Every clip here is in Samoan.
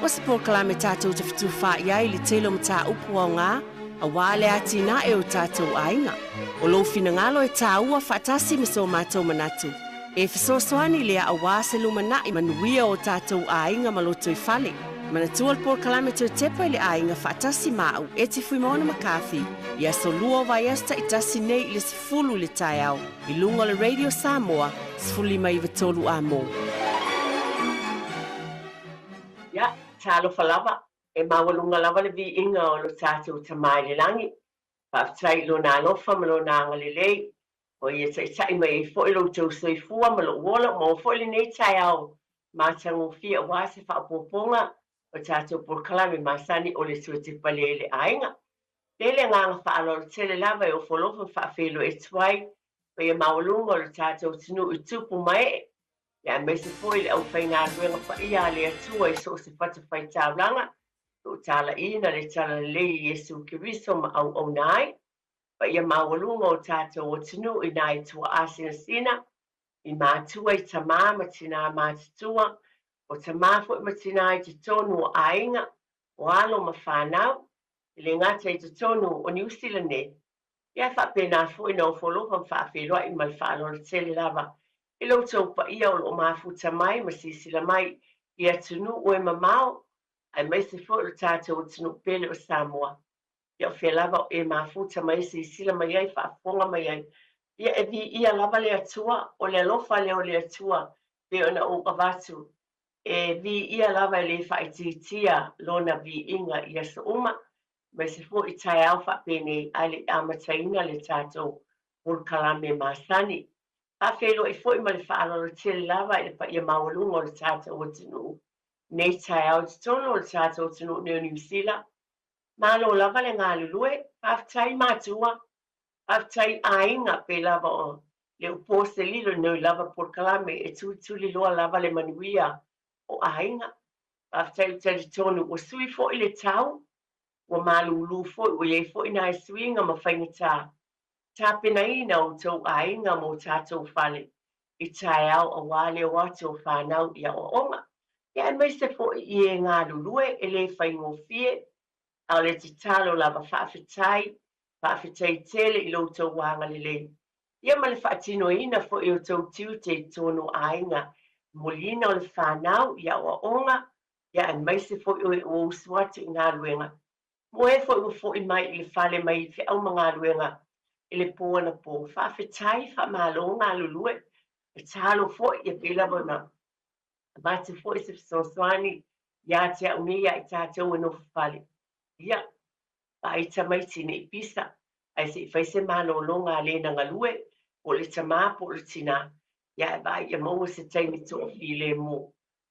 O se polokalame tatou te fetufaai ai i le tele o mataupu aoga aua le atinae o tatou aiga. O lou finagalo e taua faatasi ma so matou manatu. E fesoasoani lea aua se lumanai manuia o tatou aiga ma lotoifale. Manatua le polokalame Toe Tepa i le Aiga faatasi ma au Eti Fuimaono McCarthy i aso lua o vaiaso taitasi nei i le 10 i le taeao i luga o le Radio Samoa 15 93 Amo. Ia, talofa lava, e maualuga lava le viiga o lo tatou Tama i le lagi. Faafetai i Lona alofa ma Lona agalelei, o Ia taitai mai ai foi lo outou soifua ma lou ola ua maua foi lenei taeao matagofie aua se faaopoopoga o tatou polokalame masani o le Toe Tepa Lea i le Aiga. E le agaga faaaloalo tele lava e ofo alofa ma faafeiloai atu ai paia maualuga o le tatou atunuu i tupu ma ee, aemaise foi le aufaigaluega paia a le Atua i so o se fatafaitaulaga, o lo o talaiina le talalelei i Iesu Keriso ma auauna ai. Paia maualuga o tatou atunuu i nai tuaa sinasina, i matua, i tamā ma tinā matutua, o tamā foi ma tinā i totonu o aiga, o alo ma fanau, e le gata i totonu o Niu Sila nei, ia e faapena foi ona ofo alofa ma faafeiloai ma le faaaloalo tele lava i lo outou paia o lo o mafuta mai ma silasila mai i atunuu e mamao, aemaise foi o le tatou atunuu pele o Samoa. Ia o fea lava o e mafuta mai, silasila mai ai, faafofoga mai ai, ia e viia lava le Atua, o le alofa lea o le Atua pei ona ou avatu, e viia lava e le faaitiitia lona viiga i aso uma, aemaise foi i taeao faapenei ae le i amataina le tatou polokalame masani. Faafeiloai foi ma le faaaloalo tele lava i le paia maualuga o le tatou atunuu nei taeao i totonu o le tatou atunuu nei o Niu Sila. Malo lava le galulue, faafetai matua, faafetai aiga, pei lava o le upu o se lilo nei lava polokalame e tulituli loa lava le manuia o aiga. Faafetai ou te talitonu ua sui foi le tau, ua malūlū foi, ua i ai foi nai suiga ma faigata. Tapenaina outou aiga ma o tatou fale i taeao aua le o atu o fanau i aoaoga. Ia aemaise foi i e galulue e le faigofie, a o le tatalo lava faafetai, faafetai tele i lo outou agalelei. Ia ma le faatinoina foi o outou tiute i totonu o aiga, moliina o le fanau i aoaoga, ia aemaise foi o e ua usu atu i galuega. Mo e foi ua foi mai i le fale mai feau ma galuega i le po anapo. Faafetai, faamalo galulue, tatalo foi ia pei lava ona avatu foi se fesoasoani ia te au nei ia i tatou e nofo fale. Ia, vaai tamaiti ne i pisa, ae se i fai se malologa a le na galue, po o le tamā po o le tinā, ia ae vaai ia maua se taimi toafilemu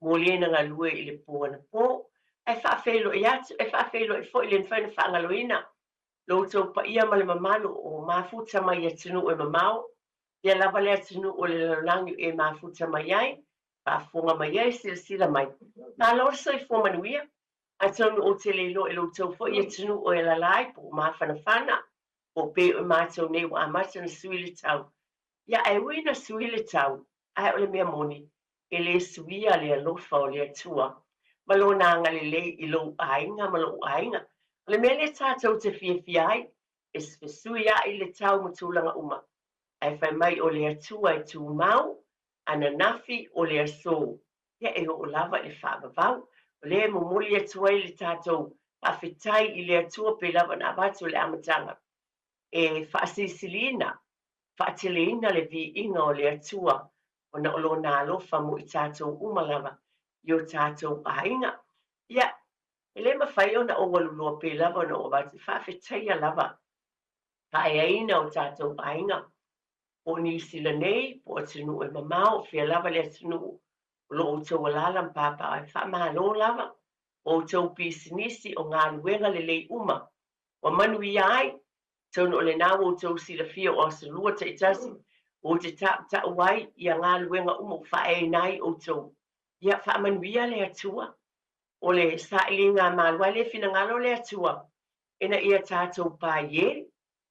mo le na galue i le po anapo. Ae faafeiloai atu, e faafeiloai foi le mafai ona faagaloina lo outou paia ma le mamalu o mafuta mai atunuu e mamao, ia lava le atunuu o le lalolagi e mafuta mai ai, faafofoga mai ai, silasila mai. Malo le soifua manuia, atonu ou te le iloa i lo outou foi atunuu e alaala ai, po o mafanafana, po o pei o matou nei ua amata ona sui le tau. Ia ae ui na sui le tau, ae o le mea moni, e le suia le alofa o le Atua ma lona agalelei i lou aiga ma lou aiga. O le mea lea tatou te fiafia ai, e fesuiai le tau ma tulaga uma, ae fai mai o le Atua e tumau, ananafi o le aso, ia e oo lava i le faavavau. O lea e momoli atu ai le tatou faafetai i le Atua pei lava ona avatu i le amataga, e faasilisiliina, faateleina le viiga o le Atua ona o lona alofa mo i tatou uma lava i o tatou aiga. Ia, e le mafai ona ou alu loa pei lava ona ou avatu, faafetaia lava faaeaina o tatou aiga, po o Niu Sila nei, po o atunuu e mamao, o fea lava le atunuu o lo o outou alaala ma papaaao ai. Faamalo lava o outou pisinisi, o galuega lelei uma ua manuia ai. Atonu o lena ua outou silafia o aso lua taitasi ua te tautau ai ia galuega uma ua faaeaina ai outou. Ia faamanuia le Atua. O le sailiga malo ai le finagalo le Atua ina ia tatou paie,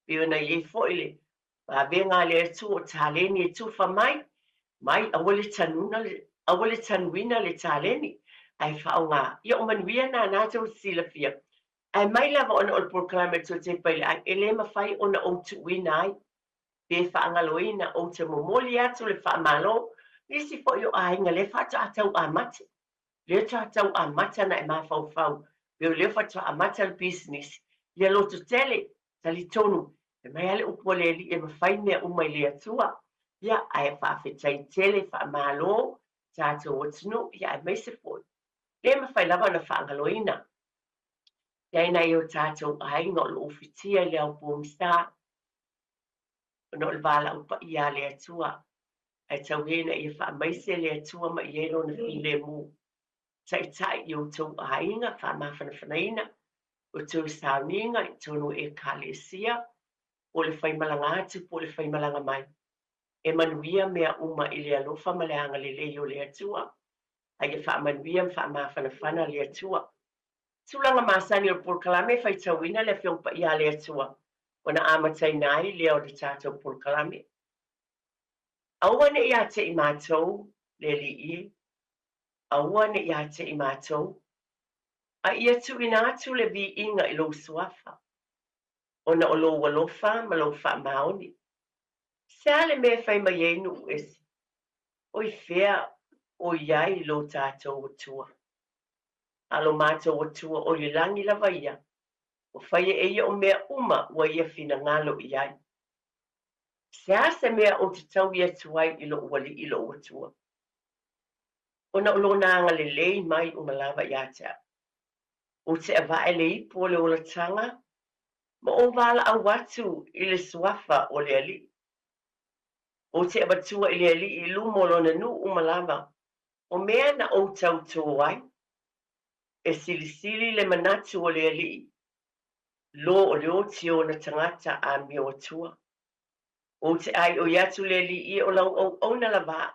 pei ona i ai foi le vavega a le Atua o taleni e tufa mai, mai aua le tanuna, aua le tanuina le taleni. Ae faaaoga ia o manuia na na tou silafia. Ae mai lava ona o le polokalame a le Tuatepa i le Ai, e le mafai ona ou tuuina ai pe faagaloina, ou te momoli atu le faamalo nisi foi o aiga lea faatoa tau amata, lea faatoa tau amata ona e mafaufau pe o lea faatoa amata le pisinisi. Ia loto tele, talitonu, e mai lava le upu a le Alii e mafai mea uma i le Atua. Ia, ae faafetai tele, faamalo tatou atunuu, ia aemaise foi, le mafai lava ona faagaloina i ai nai o tatou aiga o lo o ufitia i le ao pogisa ona o le valaau paia a le Atua, ae tau ia ina ia faamaise le Atua ma i ai lona filemu. Taitai i outou aiga, faamafanafanaina outou sauniga i totonu o Ekalesia, po o le faimalaga atu po o le faimalaga mai. E manuia mea uma i le alofa ma le agalelei o le Atua, a ia faamanuia ma faamafanafana le Atua. Tulaga masani o le polokalame e faitauina le Afioga Paia a le Atua ona amataina ai lea o le tatou polokalame. Aua ne i ia te i matou, le Alii e, aua ne i ia te i matou, a ia tuuina atu le viiga i lou Suafa, ona o lou alofa ma lou faamaoni. Se a le mea e fai mai ai nuu ese? O i fea o i ai lo tatou Atua? A lo matou Atua o i le lagi lava ia, ua faia e ia o mea uma ua ia finagalo i ai. Se a se mea ou te taui atu ai i lou Alii lou Atua? Ona o lona agalelei mai uma lava ia te au. Ou te avae le ipu o le olataga ma ou valaau atu i le suafa o le Alii. Ou te avatua i le Alii i luma o lona nuu uma lava, o mea na ou tautō ai. E silisili le manatu o le Alii, lo o le oti o ona tagata amio atua. Ou te ʻaiʻoi atu le Alii o lau auauna lava aʻu,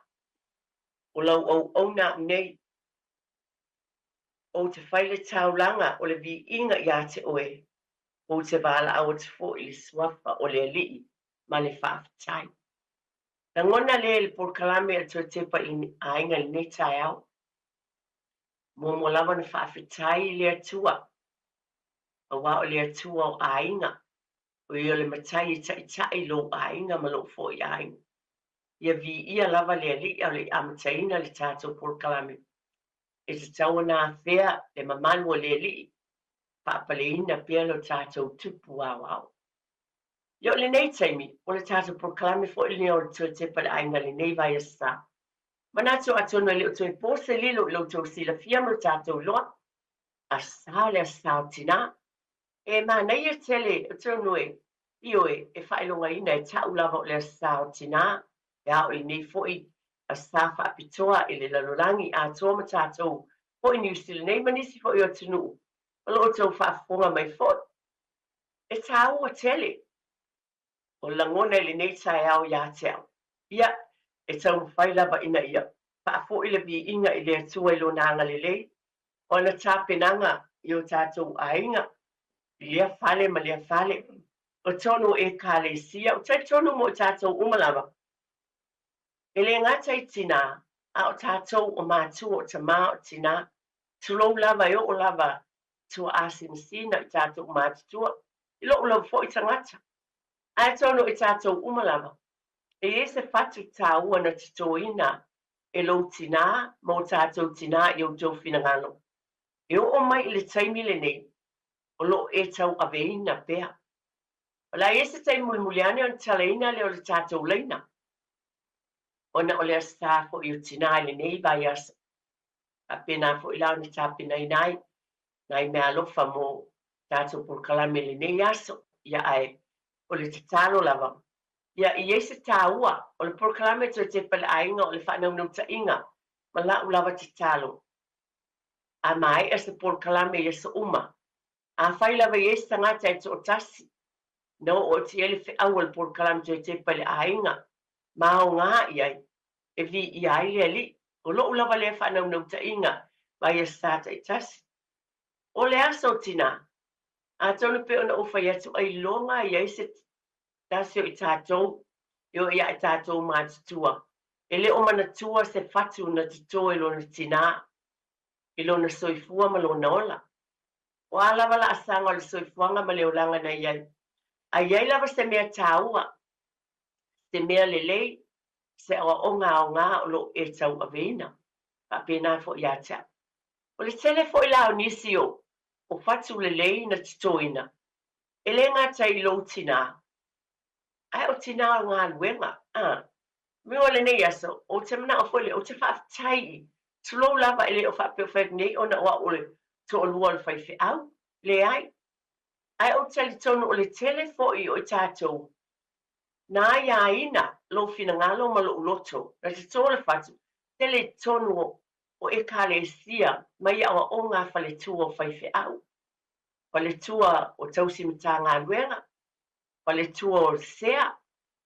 o lau auauna aʻu nei. Ou te fai le taulaga o le viiga iā te oe, ou te valaau atu foi i le suafa o le Alii ma le faafetai. Lagona lea i le polokalame a le Toetepa i le aiga i lenei taeao. Muamua lava ona faafetai i le Atua, aua o le Atua o aiga, o ia o le Matai e taitai i lou aiga ma lou foi aiga. Ia viia lava le Alii a o le i amataina le tatou polokalame. E tatau ona afea le mamalu o le Alii, faapaleina pea lo tatou tupu aoao. Ia o lenei taimi, o le tatou polokalame foi lenei o le Toetepa i le Aiga i lenei vaiaso sa. Manatu atonu e le o toe po se lilo i lo outou silafia ma lo tatou iloa, aso sa o le aso sa o tinā. E manaia tele, atonu e, ioe, e faailogaina e ta'u lava o le aso sa o tinā, e ao i lenei foi aso sa faapitoa i le lalolagi atoa ma tatou foi Niu Sila nei ma nisi foi o atunuu o lo outou faafofoga mai foi. E tāua tele o lagona i lenei taeao iā te au. Ia, e taumafai lava ina ia faafoi le viiga i le Atua i Lona agalelei, o ana tapenaga i o tatou aiga, i lea fale ma lea fale, o tonu o Ekalesia, o talitonu mo i tatou uma lava. E le gata i tinā, a o tatou o matua, o tamā, o tinā, tulou lava e oo lava tuaasinasina i tatou matutua, i lou lava foi tagata. Ae atonu i tatou uma lava, e i ai se fatu taua na totoina e lou tinā ma o tatou tinā i outou finagalo. E oo mai i le taimi lenei, o lo o e tauaveina pea. O le a i ai se taimi mulimuli ane ona talaina lea o le tatou laina, ona o le Aso Sa foi o Tinā i lenei vaiaso. Faapena foi la ona tapenaina ai nai meaalofa mo tatou polokalame i lenei aso. Ia ae o le tatalo lava, ia i ai se taua o le polokalame Toe Tepa i le Aiga o le faanaunautaiga ma la'u lava tatalo. A maea se polokalame i aso uma, afai lava e i ai se tagata e toatasi na oo atu i ai le feau o le polokalame Toe Tepa i le Aiga ma aoga i ai, e viia ai le Alii. O lo'u lava lea faanaunautaiga mai aso Sa taitasi. O le aso o tinā, atonu pei ona ou fai atu ailoga i ai se tasi o i tatou e oo ia i tatou matutua e le o manatua se fatu na totō e lona tinā. i lona soifua ma lona ola. O a lava laasaga o le soifuaga ma le olaga na i ai, a i ai lava se mea taua, se mea lelei, se aoaoga aoga o lo o e tauaveina, faapena foi ia te au. O le tele foi la o nisi o o fatu lelei na totoina, e le gata i lou tinā, ae o tinā o galuega, a. Uiga o lenei aso, ou te manao foi lea, ou te faafetai i, tulou lava e le o faapea o fai atu nei ona o au o le toalua o le faifeau, leai. Ae ou te talitonu o le tele foi o i tatou na aiaina lou finagalo ma lou loto, na toto le fatu, tele i totonu o, o Ekalesia mai aoaoga a faletua o faifeau, faletua o tausi Matagaluega, faletua o sea,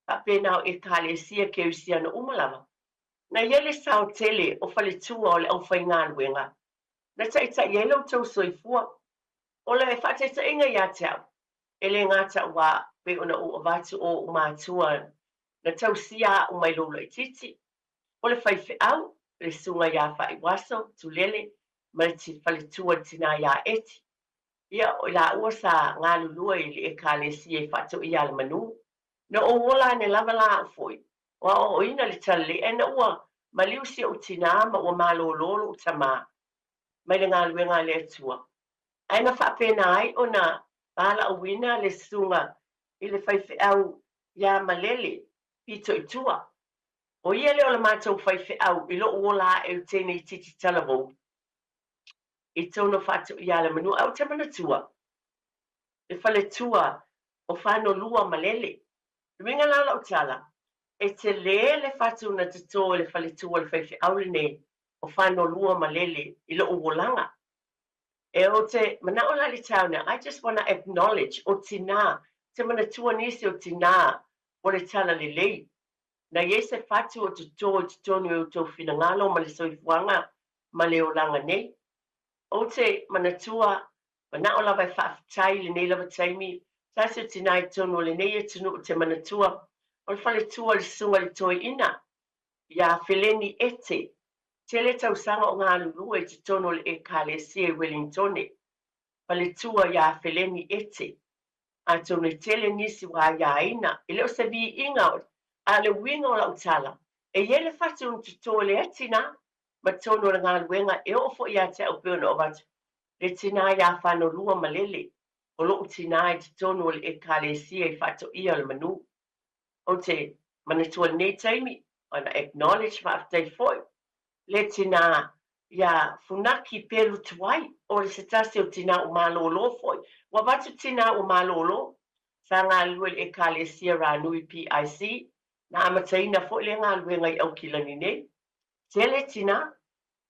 faapena o Ekalesia Kerisiano uma lava. Na i ai le sao tele o faletua o le aufaigaluega na taitai ai lo outou soifua. O le faataitaiga ia te au, e le gata ua pei ona ou avatu o ou matua na tausia au mai lou laitiiti, o le faifeau, le susuga ia Faaiuaso Tulele ma le faletua le tina ia Eti. Ia, o i laua sa galulue i le Ekalesia i Faatoia a le Manu. Na ou ola ane lava la au foi, o aoaoina le talalelei, ae na ua maliu si ou tinā ma ua malōlō lo'u tamā mai le galuega a le Atua. Ae na faapena ai ona valaauina le susuga i le faifeau iā Malele pito i tua. O ia lea o le matou faifeau i lo'u ola ae i tēnei titi talavou i tona Faatoia a le Manu. Ae ou te manatua le faletua o Fanolua Malele. Le uiga la o lau tala, e telē le fatu na totō e le faletua o le faifeau lenei o Fanolua Malele i lo'u olaga. E ou te manao la i le taeao nei, I just wanna acknowledge o tinā, te manatua nisi o tinā o le talalelei. Na i ai se fatu o totō i totonu e outou finagalo ma le soifuaga ma le olaga nei. Ou te manatua, manao lava e faafetai i lenei lava taimi, tasi o tinā i totonu o lenei atunuu te manatua, o le faletua o le susuga i le toeaina iā Feleni Ete, tele tausaga o galulue i totonu o le Ekalesia i Welingtone, faletua iā Feleni Ete. Atonu e tele nisi ua aiaina, e le o se viiga a o le uiga o lau tala, e i ai le fatu na toto e le tinā ma totonu o le galuega e oo foi ia te au pei ona avatu le tinā iā Fanolua Malele, o lo'u tinā i totonu o le Ekalesia i Faatoia o le Manu. Ou te manatua lenei taimi, ona acknowledge faafetai foi le tinā iā Funaki Pelu Tuai, o le se tasi o tinā ua malōlō foi. Ua avatu tinā ua malōlō, sa galulue i le Ekalesia Ranui PIC, na amataina foi lea galuega i Aukilani nei. Tele tinā,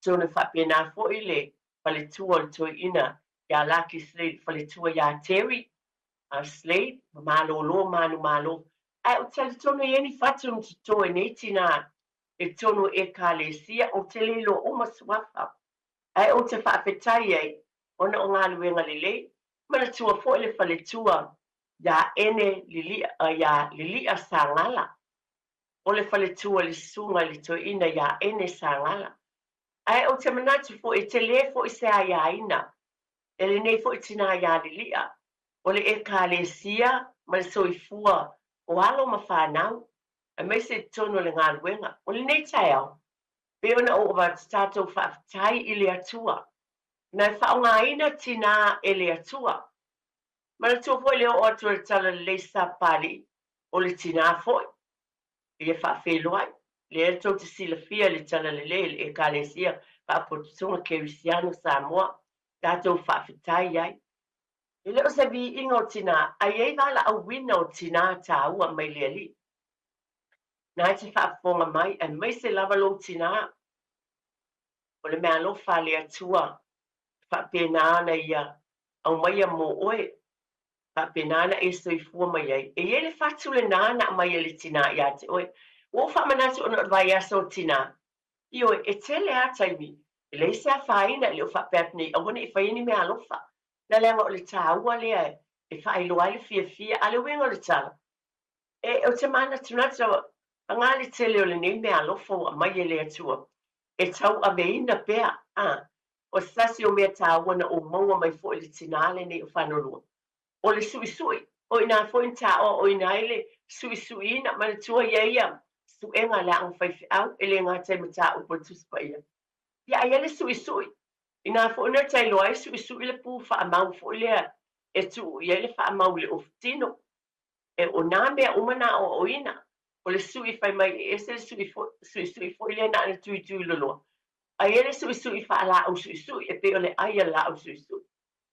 atonu e faapena foi le faletua o le toeaina iā Laki Slade, faletua iā Terry Slade, ma malōlō manumalo. Ae ou te talitonu e i ai ni fatu na toto e nei tinā i totonu o Ekalesia, ou te le iloa uma suafa. Ae ou te faafetai ai ona o galuega lelei, manatua foi le faletua iā Ene Lilia, iā Lilia Sagala. O le faletua i le susuga i le toeaina iā Ene Sagala. Ae ou te manatu foi e telē foi se aiaina e lenei foi tinā iā Lilia, o le Ekalesia ma le soifua o alo ma fanau, aemaise i totonu o le galuega. O lenei taeao, pei ona ou avatu tatou faafetai i le Atua, na e faaaogaina tinā e le Atua. Manatua foi le oo atu o le talalelei sa Papalii, o le tinā foi ia faafeiloai. Lea tou te silafia i le talalelei e le Ekalesia Faapotopotoga Kerisiano Samoa, tatou faafetai ai. E le o se viiga o tinā, ae i ai valaauina o tinā tāua mai le Alii. Na e te faafofoga mai, aemaise lava lou tinā, o le meaalofa a le Atua, e faapena ona ia aumaia mo oe, faapena ona e soifua mai ai. E i ai le fatu lenā na aumai e le tinā ia te oe. Ua ou faamanatu ona o le vaiaso o tinā, ioe, e tele lava taimi, e leai se afaina, e le o faapea atu nei aua ne i faia ni meaalofa. Na leaga o le tāua lea e faailoa ai le fiafia, a o le uiga o le tala, e, ou te manatunatu lava, paga le tele o lenei meaalofa ua aumai e le Atua, e tauaveina pea, a. O se tasi o mea taua na ou maua mai foi i le tinā lenei o Fanolua, o le suisui. O i inā foi na tāoaoina ai le suisuiina. Manatua i ai ia suega a le aoga faifeau, e le gata i mataupu o le Tusi Paia, ia ae i ai le suisui. Inā foi na ta iloa ai suisui le pu faamau foi lea e tuu i ai le faamau i le ofutino. E o nā mea uma na aoaoina, o le sui fai mai e ese le sui foi, suisui foi lea na ona tuitui loloa, ae i ai le suisui faalaau suisui e pei o le ai a le laau suisui.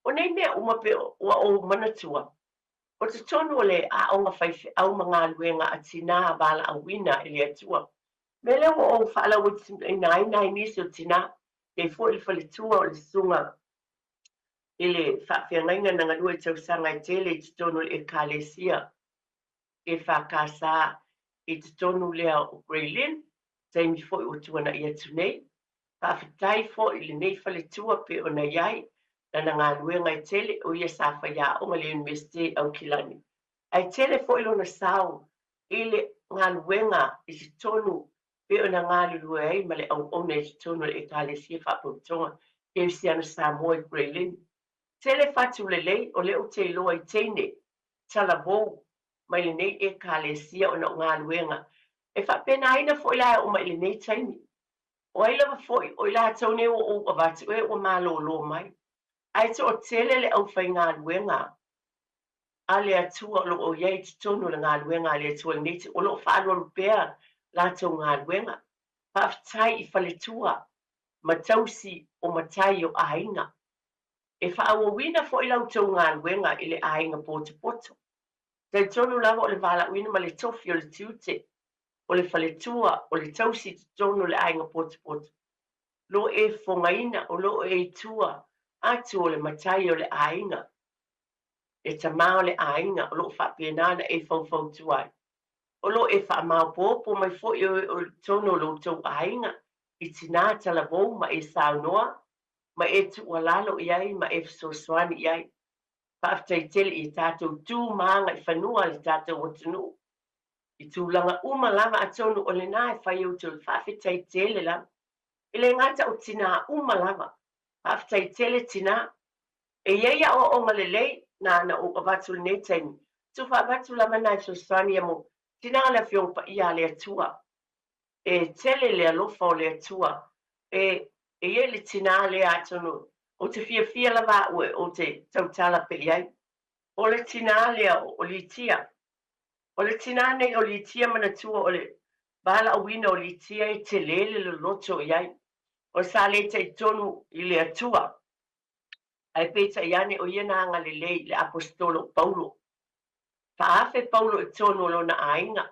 O nei mea uma pei ua ou manatua, o totonu o le aoga faifeau ma galuega a tinā valaauina e le Atua. Mea lea ua ou faalauaitinaina ai nai nisi o tinā, kei foi le faletua o le susuga i le faafeagaiga na galue i tausaga e tele i totonu o le Ekalesia EFKS i totonu lea o Grey Lynn, taimi foi ua tuanai atu nei. Faafetai foi i lenei faletua pei ona i ai lana galuega e tele, o ia sa faiaoga i le Iunivesite i Aukilani, ae tele foi lona sao i le galuega i totonu pei ona galulue ai ma le auauna i totonu o le Ekalesia Faapotopotoga Kerisiano Samoa i Grey Lynn. Tele fatu lelei o lea ou te iloa i teine talavou mai lenei Ekalesia ona o galuega e faapenaina foi la e oo mai i lenei taimi. O ai lava foi o i latou nei ua ou avatu e ua malōlō mai, ae toatele le aufaigaluega a le Atua o lo o i ai i totonu o le galuega a le Atua i lenei o lo o faalualu pea latou galuega. Faafetai i faletua ma tausi o matai o aiga. E faaauauina foi la outou galuega i le aiga potopoto. Talitonu lava o le valaauina ma le tofi o le tiute o le faletua o le tausi i totonu o le aiga potopoto, lo e fofogaina, o lo e i tua atu o le matai o le aiga, le tama o le aiga, o lo o faapena ona e faufautua ai. O lo o e faamaopoopo mai foi o totonu o lo outou aiga i tinā talavou ma e saunoa ma e tuualalo i ai ma e fesoasoani i ai. Faafetai tele i tatou tu ma agaifanua a le tatou atunuu i tulaga uma lava, atonu o lena e fai outou faafetai tele lava. E le gata o tinā uma lava, faafetai tele tinā. E i ai aoaoga lelei na na ou avatu i lenei taimi, tufa avatu lava nai fesoasoani ia mo tinā o le Afioga Paia a le Atua. E tele le alofa o le Atua. E e i ai le tinā lea atonu ou te fiafia lava au e ou te tautala pea i ai. O le tinā lea o Litia. O le tinā nei o Litia manatua o le valaauina o Litia e tele le loloto i ai. O sa le talitonu i le Atua. Ae peitai ane o ia na agalelei i le Aposetolo o Paulo. Faaafe Paulo i totonu o lona aiga,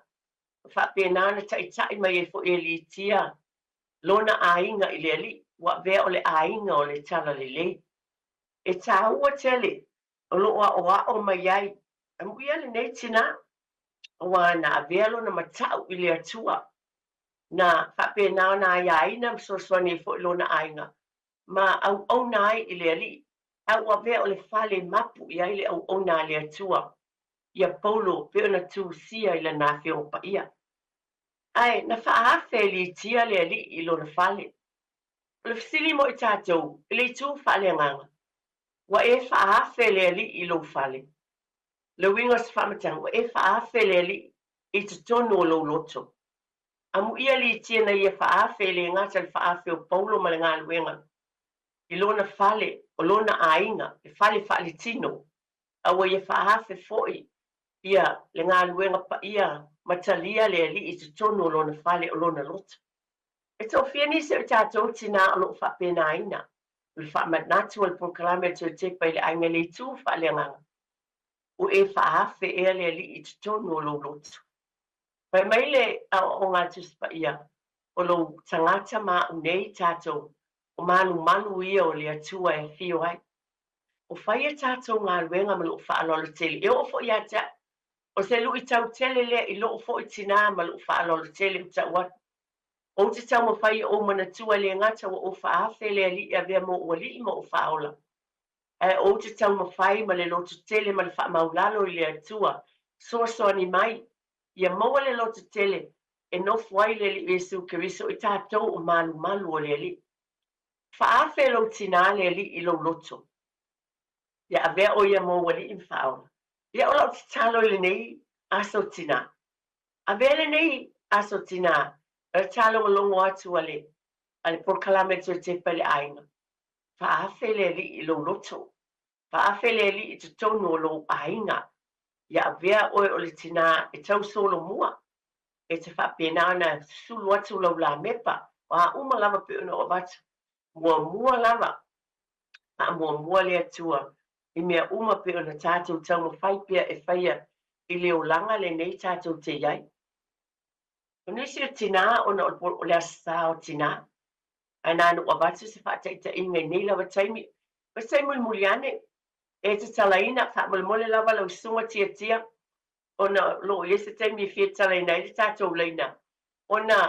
ma faapena ona taitai mai ai foi e Litia lona aiga i le Alii, ua avea o le aiga o le Talalelei. E taua tele o lo o aʻoaʻo mai ai amuia lenei tinā, aua na avea lona mataʻu i le Atua, na faapena ona aiaina ma fesoasoani ai foi lona aiga ma auauna ai i le Alii, a ua avea o le fale mapu i ai le auauna a le Atua ia Paulo pei ona tusia i lana Afioga Paia. Ae na faaafe e Litia le Alii i lona fale. O le fesili mo i tatou i le itu faaleagaga, ua e faaafe le Alii i lou fale? Le uiga o se faamatalaga, ua e faaafe le Alii i totonu o lou loto? Amuia Litia na ia faaafe e le gata le faaafe o Paulo ma le galuega i lona fale, o lona aiga, le fale faaletino, a ua ia faaafe foi ia le galuega paia ma talia le Alii i totonu o lona fale, o lona loto. E toafia nisi o i tatou tinā o lo o faapenaina o le faamanatu o le polokalame a le Toetepa i le aiga i le itu faaleagaga, ua e faaafe ea le Alii i totonu o lou loto. Fai mai le aoaoga a Tusi Paia, o lou tagata ma a'u nei tatou, o malumalu ia o le Atua e afio ai. O fai a tatou galuega ma lo'u faaaloalo tele, e oo foi ia te a'u. O se luitau tele lea i lo'u foi tinā ma lo'u faaaloalo tele ua ta'u atu. Ou te taumafai e ou manatua e le gata ua ou faaafe le Alii e avea mo ou Alii ma ou Faaola, ae ou te taumafai ma le loto tele ma le faamaulalo i le Atua, soasoani mai, ia maua le loto tele e nofo ai le Alii Iesu Keriso i tatou o malumalu o le Alii. Faaafe lou tinā le Alii i lou loto, ia avea ʻoe ia mou alii ma faaola. Ia o lau tatalo i lenei aso tinā, avea lenei aso tinā o le taalogologo atu a le a le polokalame Toe Tepa i le Aiga. Faaafe le Alii i lou loto, faaafe le Alii i totonu o lou aiga, ia avea ʻoe o le tinā e tausolomua, e te faapena ona susulu atu lau lamepa, o a uma lava pei ona ou avatu. Muamua lava, faamuamua le Atua i mea uma pei ona tatou taumafai pea e faia i le olaga lenei tatou te i ai. O nisi o tinā ona o le Aso Sa o Tinā, ae na ona ou avatu se faataitaiga i nei lava taimi, o se taimi mulimuli ane, e tatalaina, faamolemole lava lau susuga Tiatia, ona o lo o i ai se taimi e fia tatalaina ai le tatou laina, ona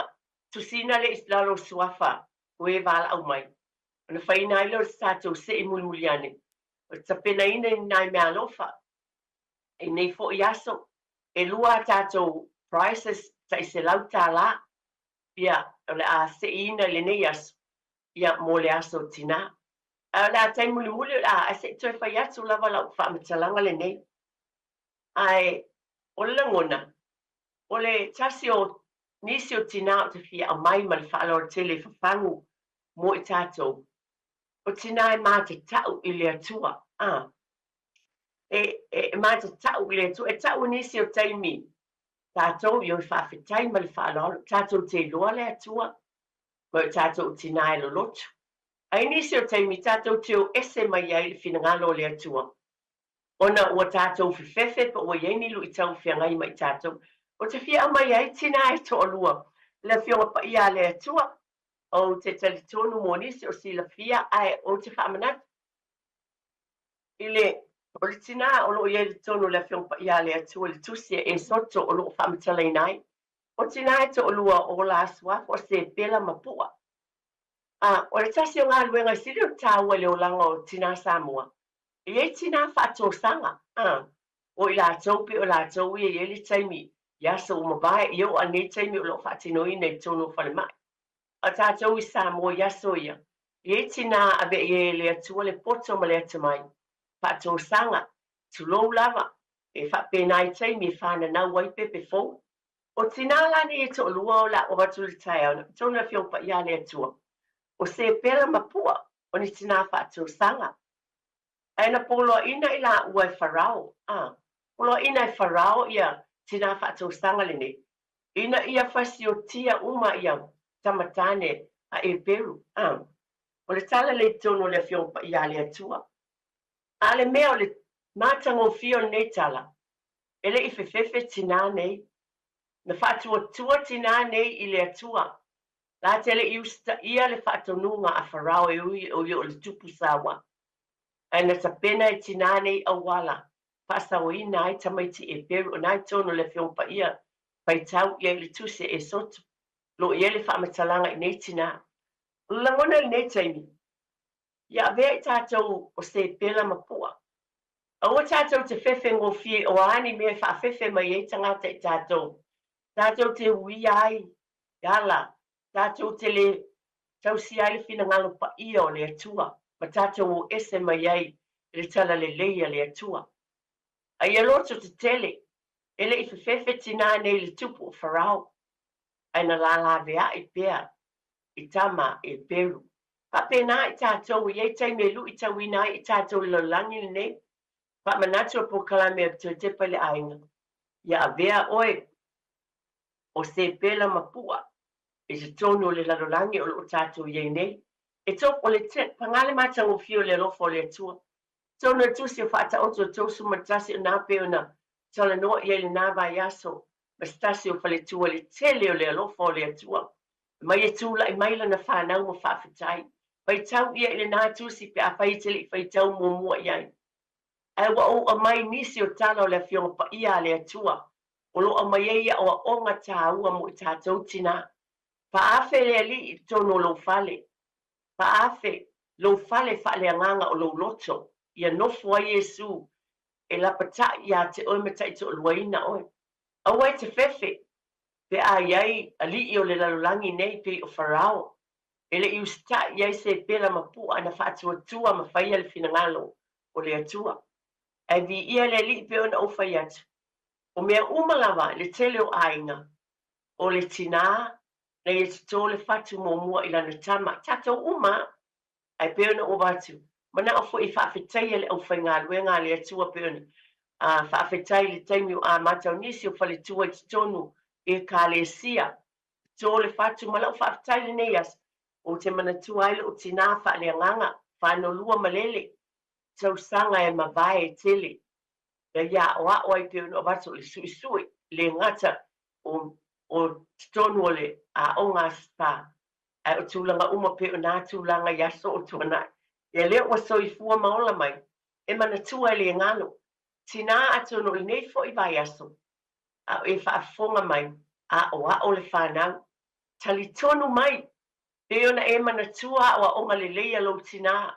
tusiina lea i lalo o suafa o e valaau mai, ona faiina ai lea o se tatou sei mulimuli ane, o le tapenaina i nai meaalofa i nei foi aso, e lua a tatou prizes tai $100, ia, o le a seiina i lenei aso, ia, mo le aso tinā. Ae o le a taimi mulimuli o le a, ae se i toe fai atu lava lau faamatalaga lenei. Ae o le lagona, o le tasi o nisi o tinā ou te fia aumai ma le faaaloalo tele i fafagu mo i tatou, o tinā e matatau i le Atua. A, e, e, e matatau i le Atua. E tau i nisi o taimi, tatou i o i faafetai ma le faaaloalo, tatou te iloa le Atua, ma o tatou tinā e lolotu. Ae i nisi o taimi, tatou te o ese mai ai le finagalo o le Atua. Ona ua tatou fefefe pe ua i ai ni luitau feagai ma i tatou. Ou te fia aumai ai tinā e toalua, le Afioga Paia a le Atua, ou te talitonu mo nisi o silafia ae ou te faamanatu i le o le tinā o lo o i ai i totonu o le Afioga Paia a le Atua i le Tusi a Esoto o lo o faamatalaina ai. O tinā e toalua o la suafa o Sepela ma Pua. A, o le tasi o galuega e sili ona taua i le olaga o tinā Samoa, E i ai tinā faatosaga, a, o i latou pei o latou ia e i ai le taimi i aso ua mavae, ia oo a lenei taimi o lo o faatinoina i totonu o falemai. A o tatou i Samoa i aso ia, e i ai tinā avea i ai e le Atua le poto ma le atamai, faatosaga, tulou lava, e faapena i taimi e fananau ai pepe fou. O tinā la nei e toalua o le a ou avatu i le taeao, na tonu le Afioga Paia a le Atua, o Sepela ma Pua, o ni tinā faatosaga. Ae na poloaina i laua e Farao, a, poloaina e Farao ia tinā faatausaga lenei, ina ia fasiotia uma ia tama tāne a Eperu, a, o le tala lea i totonu o le Afioga Paia a le Atua. A o le mea o le matagofie o lenei tala, e le i fefefe tinā nei. Na faatuatua tinā nei i le Atua, la te le i usitaia le faatonuga a Farao e ui o ia o le tupu saua. Ae na tapena e tinā nei auala faasaoina ai tamaiti Eperu o na i totonu o le Afioga Paia faitau i ai le Tusi a Esoto. Lo o i ai le faamatalaga i nei tinā. O le lagona i lenei taimi, ia avea i tatou o Sepela ma Pua. Aua tatou te fefe gofie o a ni mea e faafefe mai ai tagata i tatou, tatou te uia ai e ala, tatou te le tausia ai le finagalo paia o le Atua ma tatou o ese mai ai i le talalelei a le Atua. A ia loto tetele, e le i fefefe tinā nei i le tupu o Farao, ae na lalaveaʻi pea i tama e Peru. Faapena i tatou, e i ai taimi e luitauina ai i tatou i le lalolagi lenei. Faamanatu a polokalame a Toe Tepa i le Aiga, ia avea oe o Sepela ma Pua i totonu o le lalolagi o lo o tatou i ai nei. E to, o le te, pagā le matagofie o le alofa o le Atua. Totonu o le Tusi o Faataoto o 31 o nā pei ona talanoa i ai lenā vaiaso ma se tasi o faletua i le tele o le alofa o le Atua. Mai e tulai mai lana fanau ma faafetai. Faitau ia i lenā tusi pe afai e te le i faitau muamua i ai. Ae ua ou aumai nisi o tala o le Afioga Paia a le Atua o lo o aumai ai aoaoga tāua mo i tatou tinā. Faaafe le Alii i totonu o lou fale. Faaafe lou fale faaleagaga o lou loto, ia nofo ai Iesu e lapataʻi iā te oe ma taitoaluaina oe. Aua e te fefe, pe a i ai alii o le lalolagi nei pei o Farao, E le i usitai i ai se pela ma pu'a na faatuatua ma faia le finagalo o le Atua. Ae viia le Alii pei ona ou fai atu, o mea uma lava i le tele o aiga, o le tinā na ia totō le fatu muamua i lana tama, tatou uma a. Ae pei ona ou avatu, mana'o foi e faafetaia le aufaigaluega a le Atua pei ona faafetai i le taimi o amata o nisi o faletua i totonu i Ekalesia, totō le fatu ma la'u faafetai i lenei aso, ou te manatua ai lo'u tinā faaleagaga, fanolua malele, tausaga e mavae e tele, na ia aʻoaʻo ai pei ona avatu o le suʻisuʻi, le gata o o totonu o le aoga Aso Sa, ae o tulaga uma pei o nā tulaga i aso o tuanai. Ia lea ua soifua ma ola mai, e manatua e le galo. Tinā atonu o lenei foi vaiaso, a o e faafofoga mai, aʻoaʻo le fanau. Talitonu mai, pei ona e manatua aʻoaʻoga lelei a lou tinā,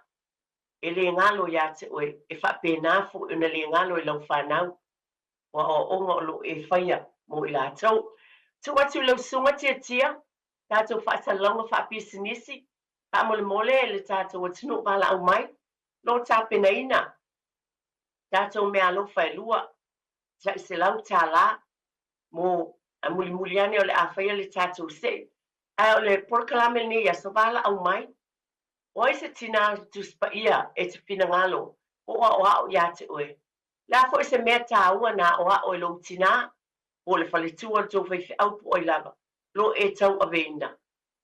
e le galo iā te oe, e faapena foi ona le galo i lau fanau. O aʻoaʻoga o lo o e faia mo i latou. Tuu atu i lau susuga Tiatia, tatou faasalalauga faapisinisi, faamolemole le tatou atunuu valaau mai, lo o tapenaina tatou meaalofa e lua tai $100 mo a mulimuli ane o le a faia le tatou see. Ae o le polokalame lenei aso valaau mai, o ai se tinā o le Tusi Paia e te finagalo po o aʻoaʻo iā te oe? Le a foi se mea tāua na aʻoaʻo e lou tinā, po o le faletua o le tou faifeau po o ai lava, lo e tauaveina.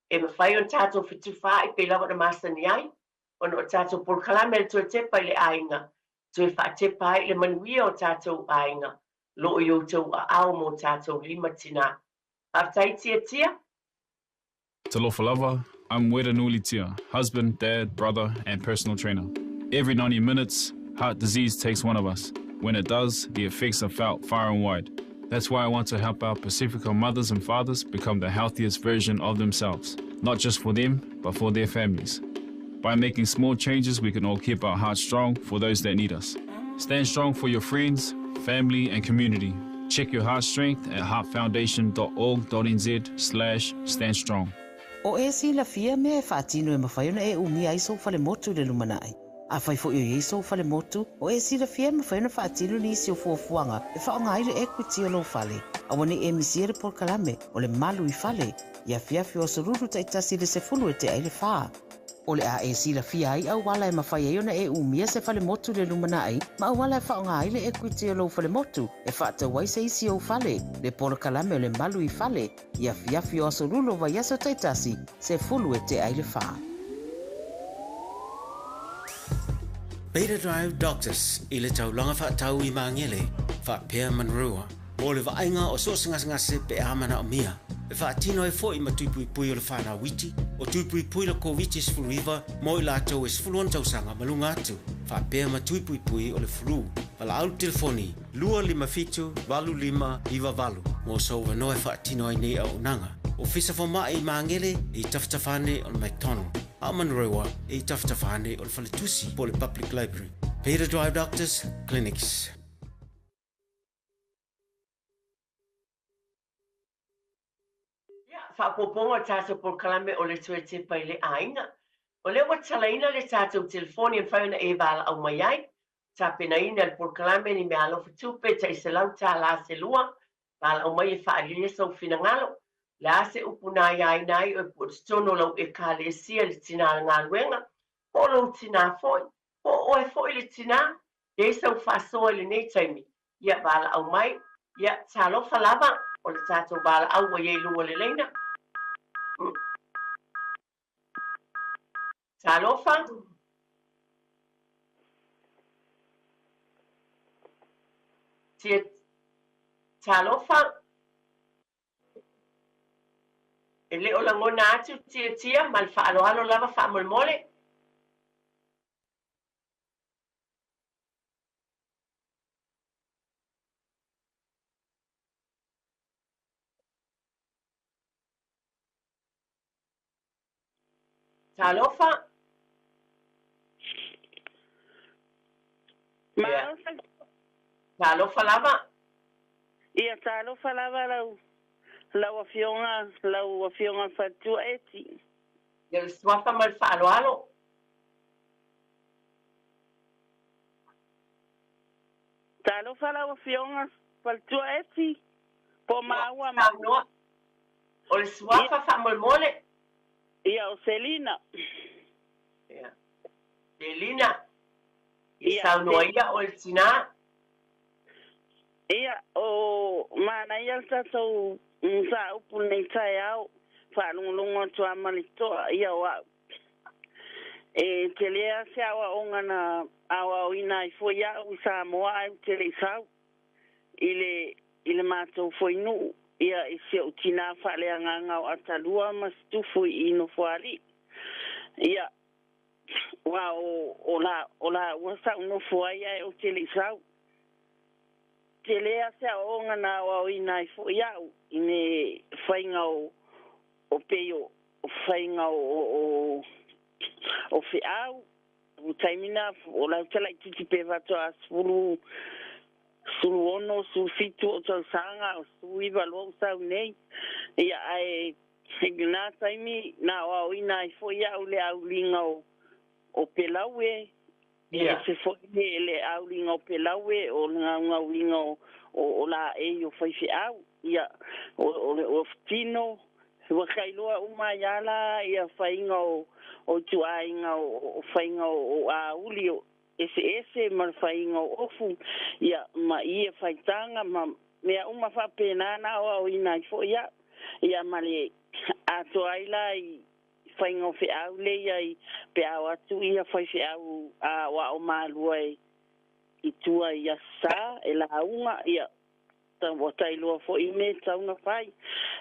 E mafai ona tatou fetufaai pei lava ona masani ai, ona o tatou polokalame a le Toe Tepa i le Aiga, toe faatepa ai i le manuia o tatou aiga, lo o i outou aao ma o tatou lima tinā. Faafetai Tiatia. Talofa lava, I'm Wairanui Tia, husband, dad, brother, and personal trainer. Every 90 minutes, heart disease takes one of us. When it does, the effects are felt far and wide. That's why I want to help our Pacifica mothers and fathers become the healthiest version of themselves, not just for them, but for their families. By making small changes, we can all keep our hearts strong for those that need us. Stand strong for your friends, family, and community. Check your heart strength at heartfoundation.org.nz slash standstrong. O e silafia mea e faatino e mafai ona e umia ai sou falemotu i le lumanai. Afai foi o i ai sou falemotu, o e silafia e mafai ona faatino nisi o fuafuaga e faaaoga ai le equity o lou fale. Aua ne i e misia le polokalame o le Malu i Fale i afiafi o Aso Lulu taitasi i le 10 e tea i le 4. O le a e silafia ai auala e mafai ai ona e umia se falemotu i le lumanai ma auala e faaaoga ai le equity o lou falemotu e faatau ai se isi ou fale, le polokalame o le Malu i Fale i afiafi o Aso Lulu o vaiaso taitasi, 10 e tea i le 4. Beta Drive Doctors i le taulaga faatau i Magele, faapea Manurewa, mo le vaaiga o so o se gasegase pe a manaomia. E faatino ai foi ma tui puipui o le fanau iti, o tui puipui le Koviti-19 mo i latou e 16 tausaga ma luga atu, faapea ma tui puipui o le flu. Valaau le telefoni 257 8598 mo sou avanoa e faatino ai nei auaunaga. Ofisa Fomai i Magele e i tafatafa ane o le McDonald, a o Manurewa e i tafatafa ane o le Faletusi po o le Public Library. Beta Drive Doctors Clinics. Ia, faaopoopoga o le tatou polokalame o le Toe Tepa i le Aiga. O lea ua tatalaina le tatou telefoni e mafai ona e valaau mai ai, tapenaina le polokalame ni meaalofa tupe tai $100 se lua, valaau mai e faaalia sou finagalo. O le a se upu na aiaina ai oe po o totonu o lau Ekalesia i le tinā galuega, po o lou tinā foi, po o oe foi le tinā, e i ai sau faasoa i lenei taimi, ia valaau mai. Ia, talofa lava, o le tatou valaau ua i ai i luga o le laina. Talofa. Tia, talofa. E le o lagona atu Tiatia ma le faaaloalo lava faamolemole. Talofa. Ia. Talofa lava. Ia, talofa lava lau lau Afioga, lau Afioga Faletua Eti. Ia, o le suafa ma le faaaloalo. Talofa lau Afioga Faletua Eti, po o Ia, maua ma. saunoa. O le Ia, suafa faamolemole. ia o Selina. Ia, Selina, ia Ia, saunoa ia o le tinā. Ia, o manaia le tatou mataupu lenei taeao, faalogologo atu lava ma le toa, ia o au. E tele lava se aoaoga na aoaoina ai foi au i Samoa ae ou te le i sau i le i le matou foi nuu, ia i si ou tinā faaleagaga o Atalua ma Situfu i Nofoalii. Ia, aua o o la o laua sa ou nofo ai ae ou te le i sau. Tele lava se aoaoga na aoaoina ai foi au i le faiga o o pei o faiga o o o feau. O taimi na, o la e talaititi pe faatoa 16, 17 o tausaga, o 19 loa ua sau nei. Ia, ae i lena taimi na aoaoina ai foi au i le auliga o o Pelaue, e ese foi le le auliga o Pelaue, o le gaugauliga o o laei o faifeau, ia, o o tino, ua tailoa uma ai lava la ia faiga o o ituaiga o faiga o auli o eseese ma le faiga o ofu, ia, ma ie faitaga ma mea uma faapena na aoaoina ai foi au, ia, ma le atoa ai la i faiga o feau lea i ai pe a o atu ia faifeau a aoao malua i tua i Aso Sa e lauga, ia, ua tailoa foi mea e tatau ona fai.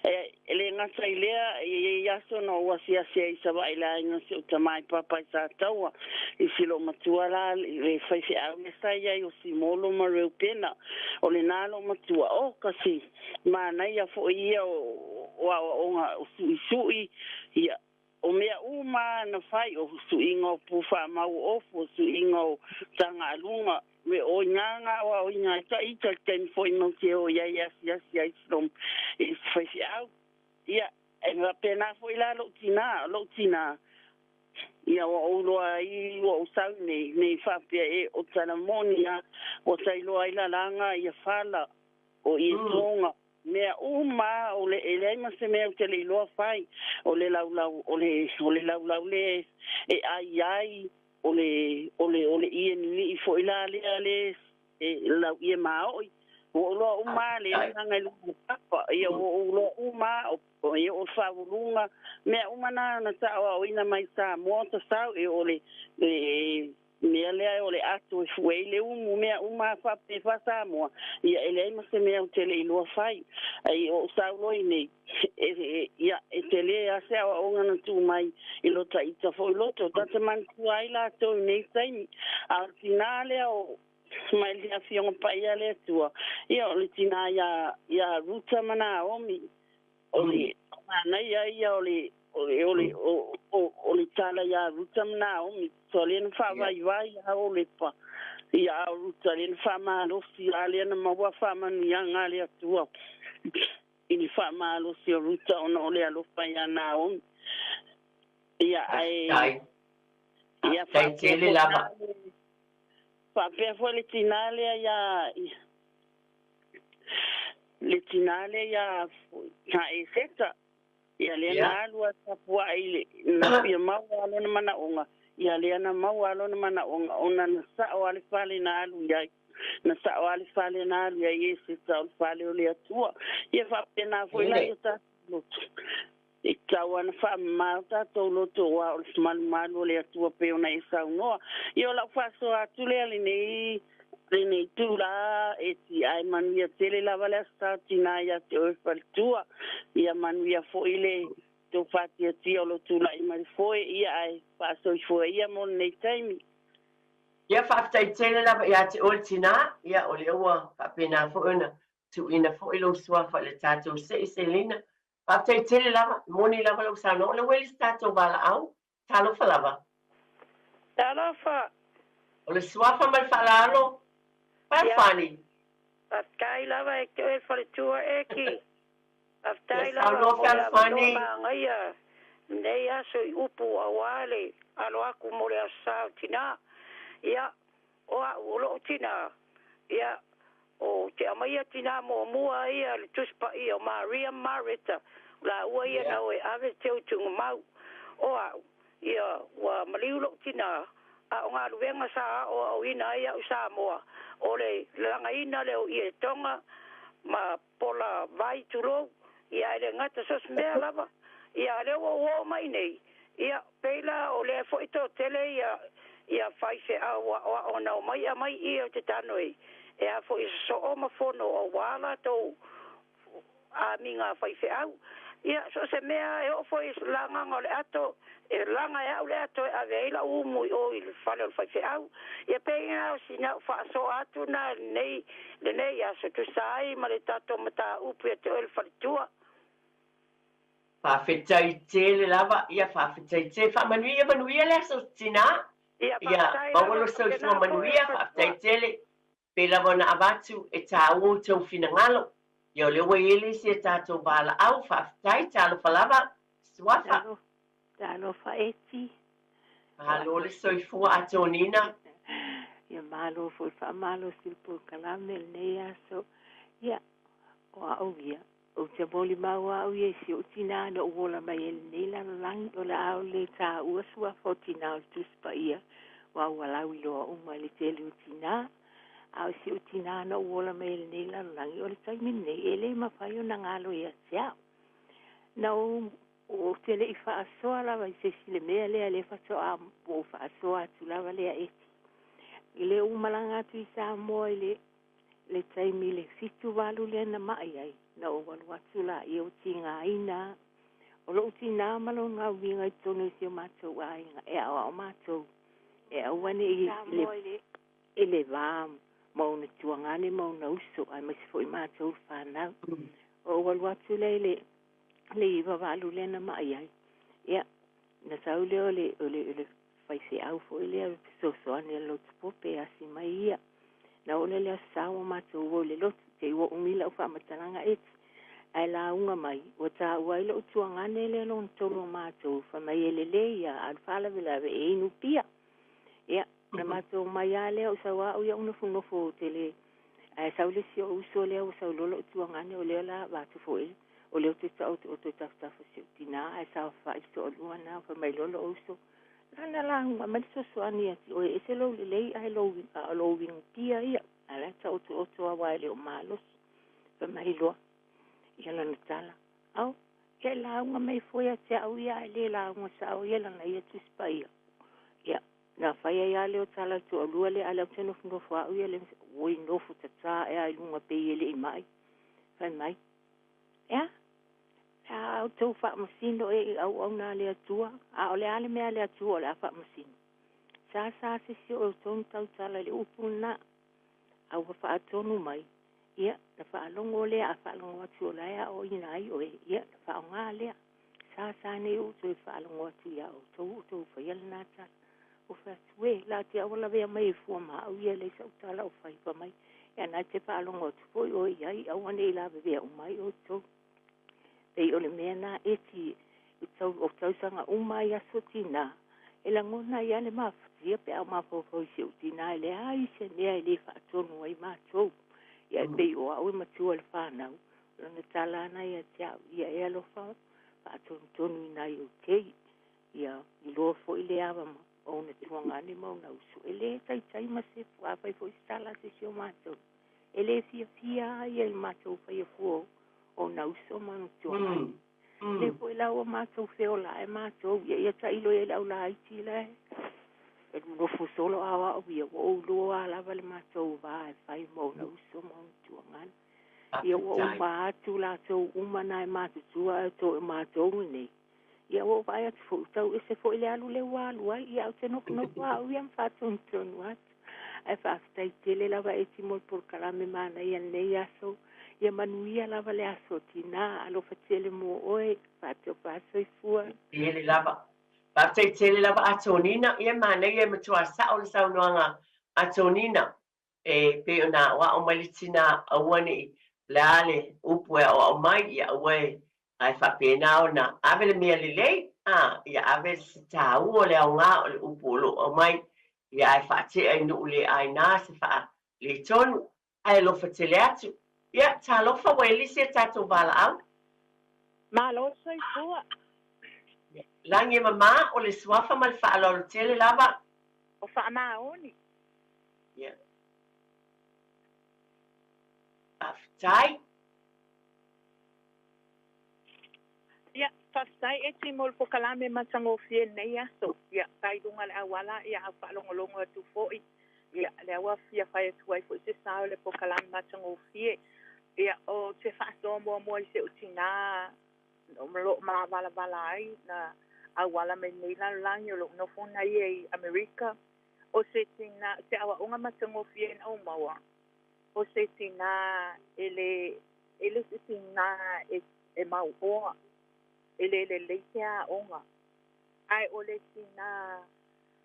E le gata i lea, e i ai aso na ou asiasi ai i Savaii i le aiga o si ou tama i Papa i Sataua, i si loomatua la le faifeau lea sa i ai o Simolo ma Reupena. O lena loomatua, o kasi manaia foi ia o aoaoga o suisui, ia, o mea uma na fai, o suiga o pu faamau o ofu, o suiga o tagaaluga, me o ina na aoaoina ai ta ita i le taimi foi matou te o i ai e asiasi ai i si faifeau. Ia, e faapena foi la lou tinā, o lou tinā, ia ua ou iloa ai ua ou sau nei, nei faapea e o tala moni lava, ua ta iloa ai lalaga ia fala o ie toga, mea uma lava, o le, e leai ma se mea ou te le iloa fai, o le laulau, o le, o le laulau lea e ai ai, o le, o le, o le ie ninii foi la lea le e lau ie maoi. Ua ou iloa uma lava le agaga i luga o le papa, ia ua ou iloa uma lava, o, ia o le faauluga, mea uma na na taaoaoina mai Samoa ta sau, e o le, le mea lea o le ato e fue ai le umu, mea uma faapea faa-Samoa, ia e leai ma se mea ou te le iloa fai. Ai o ou sau loa i nei, ia, e tele lava se aoaoga na tuu mai i lo ta ita foi loto. Ta te manatua ai latou i nei taimi. A o le tinā lea o mai le Afioga Paia a le Atua, ia o le tinā iā, iā Ruta ma Naomi, o le manaia ia o le, o le, o le, o, o, o le tala iā Ruta ma Naomi, tua lea na faavaivai a Olepa, ia a o Ruta lea na faamalosi, a lea na maua faamanuiaga a le Atua i le faamalosi o Ruta ona o le alofa iā Naomi. Ia, ae, Faafetai. ia Faafetai faapea tele foi lava. la le, faapea foi le tinā lea iā, le tinā lea iā Eseta, ia lea na alu a tapuai i le, na fia maua lona manaoga, ia lea na maua lona manaoga, ona na sao lava le fale na alu i ai. Na sao lava le fale na alu i ai Eseta o le fale o le Atua. Ia faapena foi la i o tatou loto. E tatau lava ona faamama o tatou loto aua o le malumalu o le Atua pei ona e saunoa. Ia o lau faasoa atu lea lenei lenei itula e ti ae manuia tele lava le Aso Sa o Tina ia te oe faletua. Ia manuia foi le tou faatiatia o lo tulai mai le foe, ia ae faasoifua ia mo lenei taimi. Ia, faafetai tele lava ia te oe le tinā, ia o lea ua faapena foi ona tuuina foi lou suafa i le tatou sei Selina. Faafetai tele lava, moni lava lau saunoaga, o lea ua i le isi tatou valaau. Talofa lava. Talofa. O le suafa ma le faaaloalo, Ia, Fealofani. faafetai lava e te oe le faletua Eki. Ia Faafetai lava saunoa mo le avanoa Fealofani. magaia Lenei aso i upu auā le alo aku mo le Aso Sa o Tinā. Ia, o a'u o lo'u tinā, ia, ou te aumaia tinā muamua ia le Tusi Paia o Maria ma Mareta, o lāua ia na o e ave le teutuga O a'u, ia, ua maliu lo'u tinā, a o galuega sa aoaoina ai a'u i Samoa, o le lalagaina lea o ie toga ma pola vai tulou, ia ae le gata so o se mea lava. Ia a o lea ua ou oo mai nei, ia, pei la o lea foi toatele ia ia faifeau aoao na omai aumai i i ou te tago i e a foi e sosoo ma fono auā latou amiga a faifeau. Ia, so o se mea e oo foi i lagaga o le ato, e laga e au le ato e ave ai lau umu i o i le fale o le faifeau. Ia pei na o sina au faasoa atu na lenei lenei aso tusa ai ma le tatou mataupu ia te oe le faletua. Faafetai tele lava, ia faafetai tele. Faamanuia manuia le aso tinā. Ia Ia faafetai maua lava lo soifua faapena foi le manuia, faafetai faletua. tele. Pei lava ona avatu e tāua outou finagalo. Ia o lea ua i ai le isi a tatou valaau, faafetai, talofa lava, Suafa. Talofa, talofa Eti. O Malo aso le soifua Atonina. Ia malo foi faamalosi le polokalame lenei aso. Ia, o au ia, ou te molimau au ia i si ou tinā na ou ola mai ai i lenei lalolagi, o le a le tāua suafa o tinā o le Tusi Paia, aua ua lauiloa uma i le tele o tinā. A o si ou tinā na ou ola mai ai i lenei lalolagi, o le taimi lenei, e le mafai ona galo ia te au. Na ou ou te le i faasoa lava i se isi le mea lea lea faatoa ou faasoa atu lava lea Eti. I le ou malaga atu i Samoa i le le taimi i le 78 lea na mai ai, na ou alu atu laia ua tigaina. O lou tinā ma lona uiga i totonu o si o matou aiga, e aoao matou, e aua ne i le, i le va ma ona tuagane ma ona uso, aemaise foi matou le fanau. Ou alu atu lea i le le 98 lea na mai ai. Ia, na sau lea o le, o le, o le faifeau foi lea, o le fesoasoani a le lotu pope e asi mai ia. Na oo lea i le Aso Sa ua matou o i le lotu, te i ua umi lau faamatalaga Eti. Ae lauga mai, ua taua ai lou tuagane lea lona tolu o matou, fai mai e lelei lava, a o le faalavelave e inu pia. Ia, na matou omai lava lea, ou sau lava au ia ou nofonofo ou te le... Ae sau le isi ou uso lea ua sau loa lou tuagane, o lea o le a avatu foi, o lea ou te taoto oto e tafatafa o si ou tinā, ae saofai le toalua na, fai mai loa lou uso, Lana lauga mai le fesoasoani ia te oe, e ese lou lelei ae lou, a o lou inupia ia, a o la e taoto oto lava aua e le o malosi. Fai mai loa ia lana tala, Ao, ia e lauga mai foi ia te au ia, ae le lauga sao ia lana ia Tusi Paia. Ia, na fai ai lava lea o tala le toalua lea, a o lea ou te nofonofo au ia, oi nofo tata ea i luga pei e le i mai. Fai mai, E a? E a outou faamasino ea i auauna a le Atua? A o le a le mea a le Atua o le a faamasino? Sa sa se isi o outou na tautala i le upu lena, a ua faatonu mai, ia, na faalogo lea, a faalogo atu o la e aoaoina ai oe, ia, na faaaoga lea. Sa sa nei ou toe faalogo atu iā outou o outou faia lena tala. Ou fai atu, E, la te aua lavea mai ai fua ma au ia, e leai sau tala o fai. Fai mai, Ia na te faalogo atu foi oe i ai, aua ne i lavevea uma ai outou. Pei o le mea na Eti, i tau, o tausaga uma ai aso tinā, e lagona ai lava le mafatia pe a ou mafaufau i si ou tinā, e leai se mea e le faatonu ai matou. Ia e pei o au e matua i le fanau, o lana tala lava na ia te au, ia e alofa faatonutonu i nai ou tei, ia iloa foi le ava ma ona tuagane ma ona uso, e le taitai ma se, afai foi se tala a se isi o matou, e le fiafia lava ia i le matou faia fua o ona uso ma ona tuagane. Lea foi la ua matou feola ae matou, ia, ia tailo i ai le au laiti la e nofo solo a o au ia, ua ou iloa lava le matou va e fai ma ona uso ma ona tuagane. Ia ua Faafetai. uma atu latou uma na e matutua ae toe o matou lenei. Ia ua ou vaai atu foi, ua tau ese foi le alu lea ua alu ai. Ia ou te nofonofo lava au ia ma faatonutonu atu. Ae faafetai tele lava Eti mo le polokalame manaia i lenei aso. Ia manuia lava le aso tinā. Alofa tele mo oe. Faatopa soifua. Tele lava. Faafetai tele lava Atonina. Ia manaia e matua sao le saunoaga Atonina. E pei ona aoao mai le tinā, aua ne i, o le a le upu e aoao mai, ia aua e, ae faapena ona ave le mea lelei. A, ia ave se tāua o le aogā o le upu o lo o aumai, ia ae faatea i nuu le aina se faaletonu, ae alofa tele atu. Ia, talofa ua e lisi a tatou valaau. Malo le soifua. Lagi e mamā, o le suafa ma le faaaloalo tele lava. O Faamaoni. Ia. Faafetai. Ia, faafetai Eti mo le polokalame matagofie i lenei aso. Ia, tai i luga o le auala, ia au faalogologo atu foi. Ia, lea ua fia fai atu ai foi se sao i le polokalame matagofie. Ia, ou te faasoa muamua i si ou tinā o lo o malavalavala ai na auala mai lenei lalolagi o lo o nofo na ia i Amerika. O se tinā, se aoaoga matagofie na ou maua, o se tinā e le, e le se tinā e e mauoa, e le lelei se aoga, ae o le tinā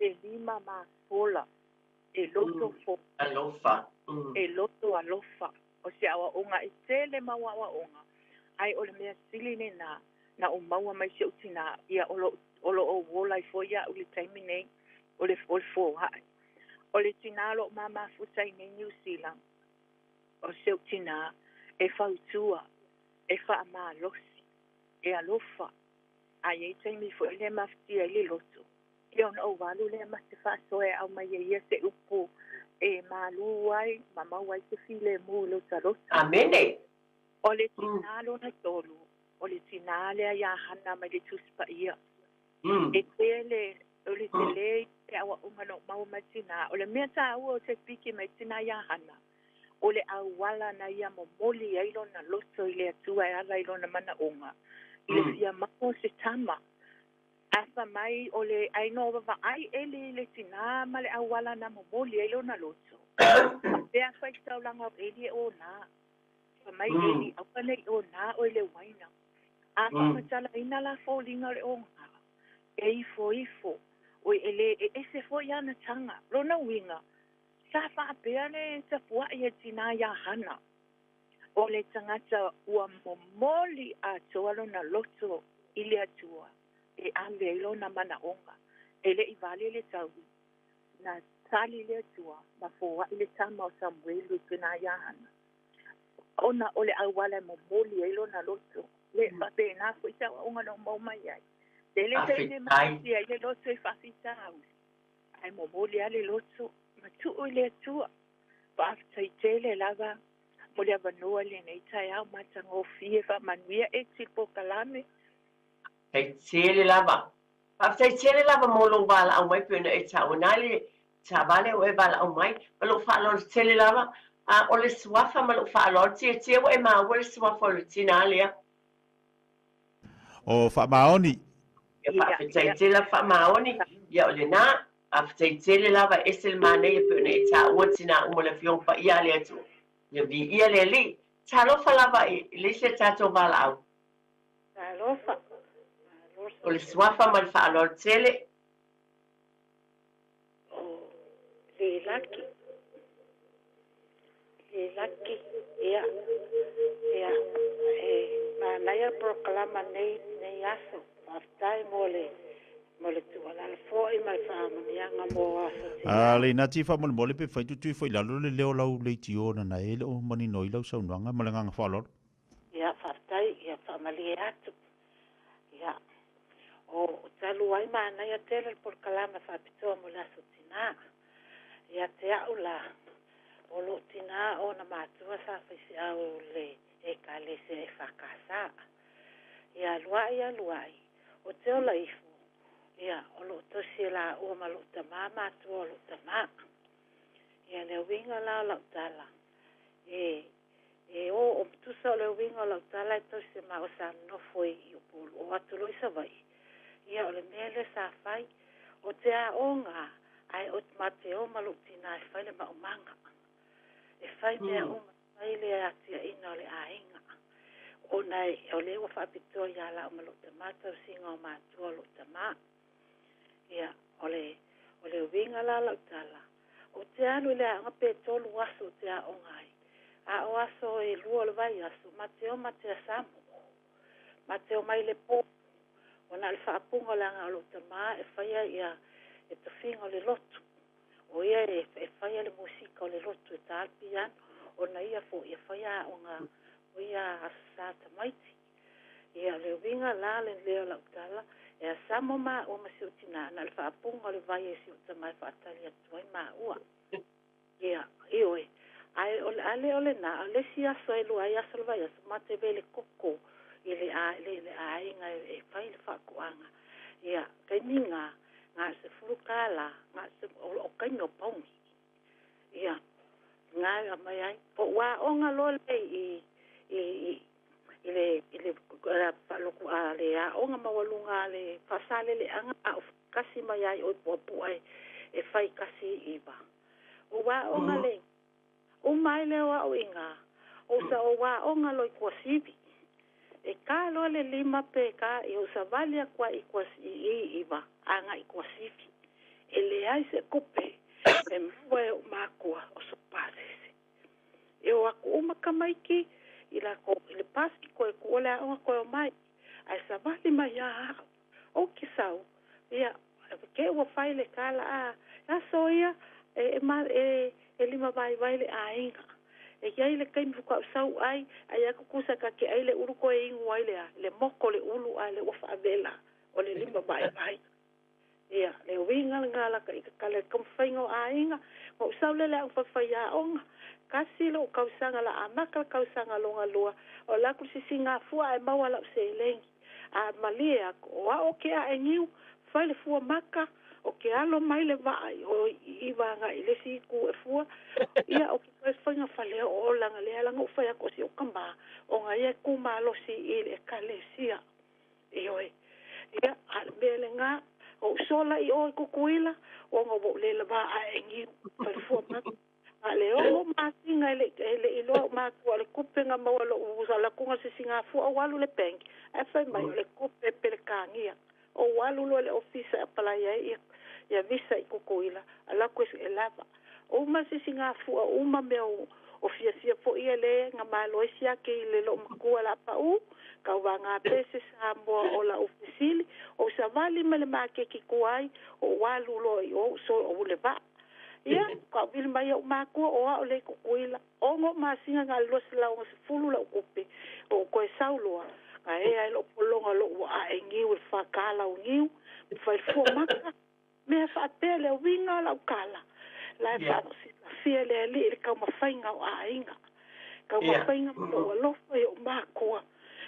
e lima mafola, e loto fo. Alofa. E loto alofa. O se aoaoga e tele mau aoaoga, ae o le mea sili lenā na ou maua mai si ou tinā, ia o lo, o lo o ola ai foi iaʻu i le taimi nei, o le, o le foaʻi. O le tinā o lo o ma mafuta iinei Niu Sila, o si ou tinā e fautua, e faamalosi, e alofa, a i ai taimi foi lea e mafatia ai le loto, ia ona ou alu lea ma te faasoa e aumai e ia se upu e malū ai ma maua ai se filemu i lota loto. Amene. O le tinā lona tolu, o le tinā lea iā Hana mai le Tusi Paia. E tele, o le tele ia o le aoaoga na ou maua mai le tinā. O le mea taua o te piki mai tinā iā Hana, o le auala na ia momoli ai lona loto i le Atua e ala i lona manaoga, i le fia maua o se tama. A fai mai o le ai no vaavaai Eli i le tinā ma le auala na momoli ai lona loto, faapea faitaulaga o Eli e onā. Fai mai Eli, Aua ne i onā oe i le uaina. A faamatalaina la foliga o le onā, e ifo ifo, oi e le e ese foi ana taga. Lona uiga, Sa faapea le tapuai a tinā iā Hana, o le tagata ua momoli atoa lona loto i le Atua e ave ai lona manaoga. E le i vale le taui, na tali le Atua ma foai le tama o Samuelu i tinā iā Hana, ona o le auala e momoli ai lona loto. Le faapena foi se aoaoga na ou maua mai ai. Tele taimi e mafatia ai le loto i faafitauli. Ae momoli lava le loto ma tuu i le Atua. Faafetai tele lava mo le avanoa i lenei taeao matagofie faamanuia Eti le polokalame. Faafetai tele lava. Faafetai tele lava mo lou valaau mai pei ona e taua na le taavale o e valaau mai ma lou faaaloalo tele lava. A o le suafa ma lou faaaloalo tietie ua e maua le suafa o le tinā lea. O Faamaoni. Ia faafetai tele lava Faamaoni. Ia o lenā, faafetai tele lava e ese le manaia pei ona e taua tinā uma o le Afioga Paia a le Atua. Ia viia le Alii. Talofa lava i le isi a tatou valaau. Talofa. O le suafa ma le faaaloalo tele. O Lilaki. Lilaki, ia, ia, e manaia le polokalama nei, nei aso. Faafetai mo le, mo le tuualalo foi ma le faamanuiaga mo aso tinā. A Leinati faamolemole pe fai tutui foi i lalo le leo o lau leitio ona na e le o manino ai lau saunoaga ma le agaga faaaloalo. Ia, faafetai, ia faamalie atu. Ia, o talu ai manaia tele le polokalama faapitoa mo le aso tinā. Ia te a'u la, o lo'u tinā ona matua sa faifeau o le Ekalesia EFKS. Ia alu a'i alu a'i, o te ola ifo, ia, o lo'u tosi e lāua ma lo'u tamā matua o lo'u tamā. Ia le uiga la o la'u tala, e, e o, o tusa o le uiga o la'u tala e tausi ma o sa nonofo i, i Upolu, o atu loa i Savaii, Ia, o le mea lea sa fai, o te aoga, ae o ma te o ma lou tinā e fai le maumaga. E fai mea uma, e fai le atiaina o le aiga. Ona e, o lea ua faapitoa ia lau ma lou tamā tausiga o matua o lou tamā. Ia, o le, o le uiga la o lau tala, o te alu i le aoga pe tolu aso o te aoga ai, a o aso e lua o le vaiaso, ma te o ma te asamu. Ma te o mai le pō. Ona le faapuga leaga o lou tamā e faia ia e tofiga o le lotu. O ia e faia le musika o le lotu e tā le piano. Ona ia fo'i e faia aoga o ia Aso Sa tamaiti. Ia o le uiga la le lea o lau tala e asamo maua ma si ou tinā na o le faapuga o le vai e si ou tamā e faatali atu ai maua. Ia, ioe. Ae o le a le o lenā, o le isi aso e lua ai aso o le vaiaso, matou vele koko i le a le le aiga e fai le faatoaga. Ia, taimi na, na o le $10, na o le o taimi o pauni. Ia, na e aumai ai. Ou aoga loa lea i i i i le i le faalotu a le aoga maualuga a le Faasaleleaga a o kasi mai ai o i Puapua e fai 19. Ou aoga le uma ai lea o au i ina, ou sa ou aoga loa i Tuasivi. E ta loa le 5 pe ta, ia ou savali atu ai i Tuasi i Iva agai i Tuasivi. E leai se tupe e maua e ou makua o sou pasese. E o atu uma tamaiti i latou i le pasi toe tuua le aoga toe omai. Ae savali mai lava au. Ou te sau, ia, te ua fai le tala, a, aso ia, e, e, e lima vaivai le aiga. E i ai le taimi faatoa ou sau ai, ai aku kusa ta te ai le ulu toe inu ai le a, le moko le ulu a le ua faavela o le lima vaivai. Ia, le uiga lena la ka i ka le taumafaiga o aiga, ma ou sau lea i le aoga faifaiaoga. Tasi lou tausaga la amata le tausaga lona lua, o le atu le sisigafua ae maua lau seleni. A malie atu, o au o ke ae niu, fai le fua maka, o ke alo mai le vaa i o i Iva agai i le isi itu e fua. Ia, o ke toe faiga fale o olaga lea lana ou fai atu o si ou tamā, ona ia e tu malosi i le ekalesia. Ioe. Ia, a o le mea lenā, o ou sola i o i Tutuila, ona ua ou le lavā ae niu, fai le fua maka. A o le 6 masina e le e le i iloa ou matua o le tupe na maua e lo'u alu atu na sisigafua ou alu i le bank ae fai mai o le tupe Pelekānia. Ou alu loa i le ofisa e apalai ai ia ia visa i Tutuila, alu atu e lava. Uma sisigafua uma mea o o fiafia foi ia le na malo ai siaki i le loomatua la pa'u tauvaga pese Samoa o la'u fesili ou savali mai le maketi tuai ou alu loa i o ou so ou le vaa. Ia, kauvili mai ou makua o a'u le i Tutuila 6 masina na o le 260 la'u tupe ou toe sau loa na ea ai lo'u pologa lo'u a'e niu i le fakala o niu fai le fua maka mea faapea le uiga o lau tala la e faasilafia e le Alii i le taumafaiga o aiga taumafaiga ma lou alofa i ou makua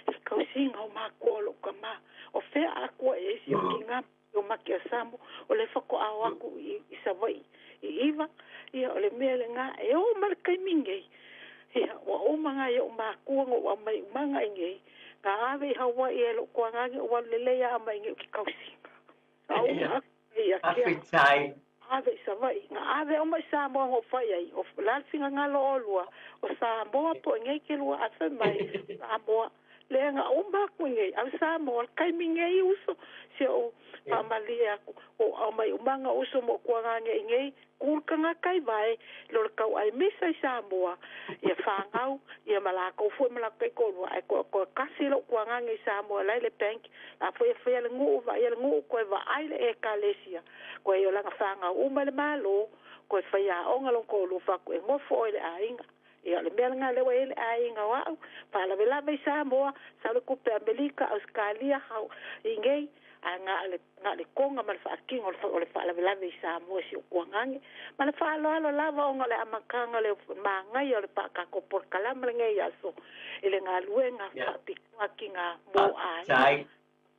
i le tausiga o makua o lou tamā o fea a akua i ai si ou tinā o maki a Samo o le faatoa o atu i Savaii i Iva ia o le mea lenā e oo mai le taimi nei ia ua uma nai ou makua na ou aumai umaga i nei na ave i Hawaii e lou toagagi ou alu lelei a aumai nei ou te tausiga a uma atu ia kia Faafetai. ave i Savaii na ave uma i Samoa na ou fai ai o le a le finagalo o olua o Samoa po o nei ke lua ae fai mai Samoa lea na uma atu i nei au Samoa le taimi nei uso si ou faamalie atu ua ou aumai umaga uso mo kuagage i nei ku le tagata i vae lo le tauai misa i Samoa ia fanau ia ma lakou foi ma latou taitoalua ae toa kasi lou kuagage i Samoa la e i le bank la foi e faia le nuu vaaia le nuu toe vaai le ekalesia koe i olaga fanau uma i le Malo koe faiaoga lona toalua faaku e nofo oe i le aiga. Ia o le mea lenā lea ua i ai le aiga o a'u faalavelave i Samoa sau le tupe Amerika Ausekalia hau i nei ae na o le na o le toga ma le faatino o le o le faalavelave i Samoa i si ou tuagage ma le faaaloalo lava ona o le amataga o le magaia o le tatou polokalama lenei aso i le galuega faapitoa ki mo aiga Faafetai.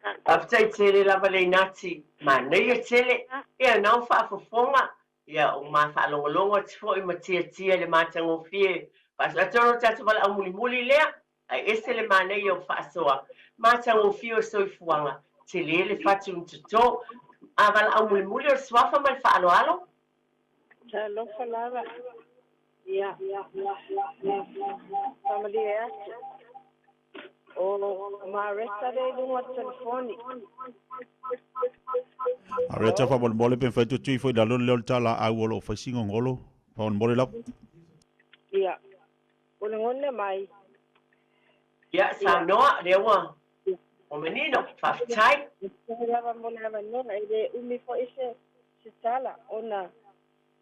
tatou. Faafetai tele lava Leinati. Manaia tele. Ia na o faafofoga Ia, ua ma faalogologo atu foi ma tiatia i le matagofie faasoa. Atonu o le tatou valaau mulimuli lea, ae ese le manaia o faasoa matagofie o le soifuaga, tele le fatu na toto. A valaau mulimuli o le suafa ma le faaaloalo. Talofa lava. Ia, faamalie atu. O Mareta lea i luga o le telefoni. Mareta, faamolemole pe mafai atu ifo i lalo le leo o le talaau o lo o fai sigogolo. Faamolemole lava. Ia, o lagona mai. Ia, saunoa, lea ua. Ua manino, faafetai. Faafetai lava mo le avanoa, e le umi foi se se tala ona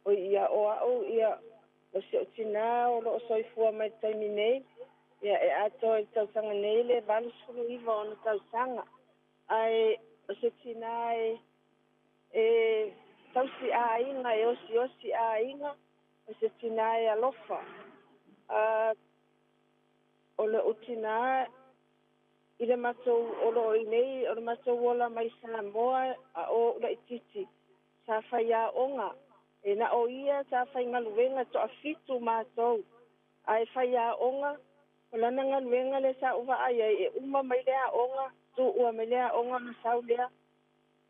o ia o a'u ia o si o'u tinā o lo'o soifua mai le taimi nei, ia e atoa i le tausaga nei le 89 ona tausaga. Ae o se tinā e e tausi aiga, e osiosi aiga, o se tinā e alofa. A o lo'u tinā i le matou o loo i nei o le matou ola mai Samoa a o o'u laitiiti sa faiaoga e na o ia sa faigaluega toafitu matou ae faiaoga o lana galuega lea sa ou vaai ai e uma mai le aoga tuua mai le aoga ona sau lea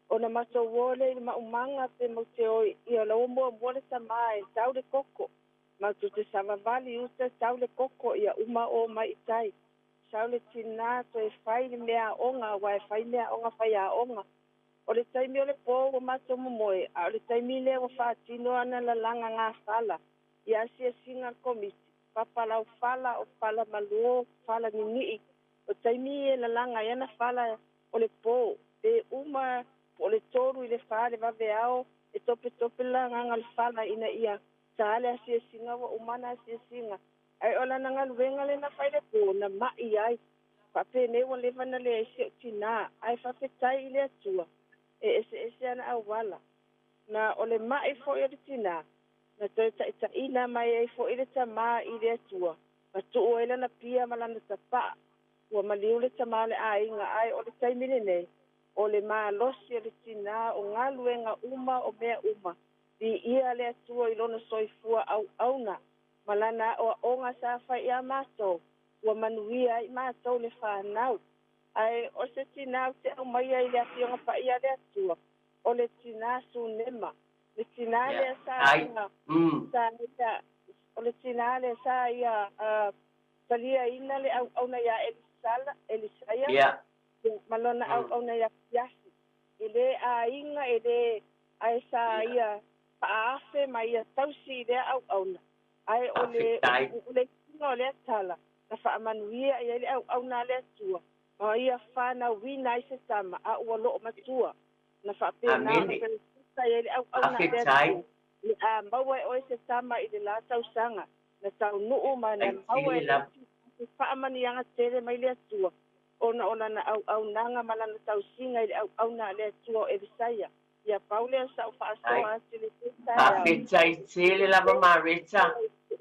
ona matou o lea i le maumaga pe matou te o ia la ua muamua le tamā e tau le koko matou te savavali i uta tau le koko ia uma o mai i tai sau le tinā toe fai le meaaoga aua e fai meaaoga faiaoga. O le taimi o le pō ua matou momoe, a o le taimi lea ua faatino ana lalaga gafala i asiasiga a le Komiti, papa laufala, o fala maluō, fala ninii. O taimi e lalaga ai ana fala o le pō, pe uma po o le 3 i le 4 le vaveao e topetope le lagaga o le fala ina ia tā le asiasiga ua uma ana asiasiga. Ae o lana galuega lea na fai le pō, na ma'i ai. Faapenei ua leva ona leai si o'u tinā, ae faafetai i le Atua e eseese ana auala. Na o le ma'i foi o le tinā, na toe taʻitaʻina mai ai foi le tamā i le Atua, ma tuu ai lana pia ma lana tapa'a. Ua maliu le tamā o le aiga, ae o le taimi lenei, o le malosi o le tinā, o galuega uma, o mea uma, viia le Atua i lona soifua auauna ma lana aʻoaʻoga sa fai iā matou, ua manuia ai matou le fanau. Ae o se tinā ou te aumaia i le Afioga Paia a le Atua, o le tinā Sunema, le tinā lea sa ia, sa ia, o le tinā lea sa ia taliaina le auauna iā Elisala, Elisaia, ma lona auauna iā Kiasi. E le aiga, e le, ae sa ia faaafe ma ia tausi i lea auauna. Ae o le, o le iuga o lea tala, na faamanuia i ai le auauna a le Atua, ma ia fanauina ai se tama, a ua loo matua. Na faapena ona pelesita i ai le auauna a le Atua, O le a maua e oe se tama i le la tausaga. Na taunuu ma na maua e le se faamanuiaga tele mai le Atua, ona o lana auaunaga ma lana tausiga i le auauna a le Atua o Elisaia. Ia pau lea sa ou faasoa atu i lenei taeao. Faafetai tele lava Mareta,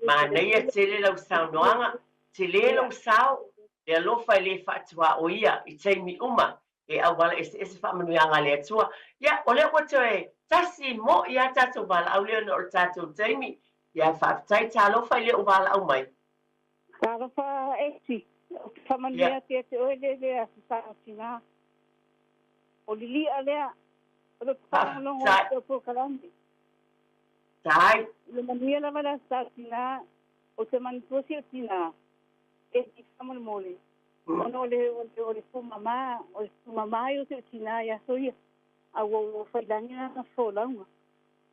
manaia tele lau saunoaga, tele lou sao, le alofa e le faatuaoia i taimi uma e auala eseese faamanuiaga a le Atua. Ia, o lea ua toe tasi mo'i a tatou valaau lea ona o le tatou taimi. Ia, faafetai talofa i le ou valaau mai. Talofa Esi, ou te faamanuia atu ia te oe le le aso sa o tinā. O lili'a lea, o lo te faalogologo atu i polokalame. Faafetai. Le manuia lava le aso sa o tinā, ou te manatua si o tinā, Esi faamolemole, ona o le o le tumamā, o le tumamā ia o si o tinā i aso ia, a ua ua faiilagi lana folauga.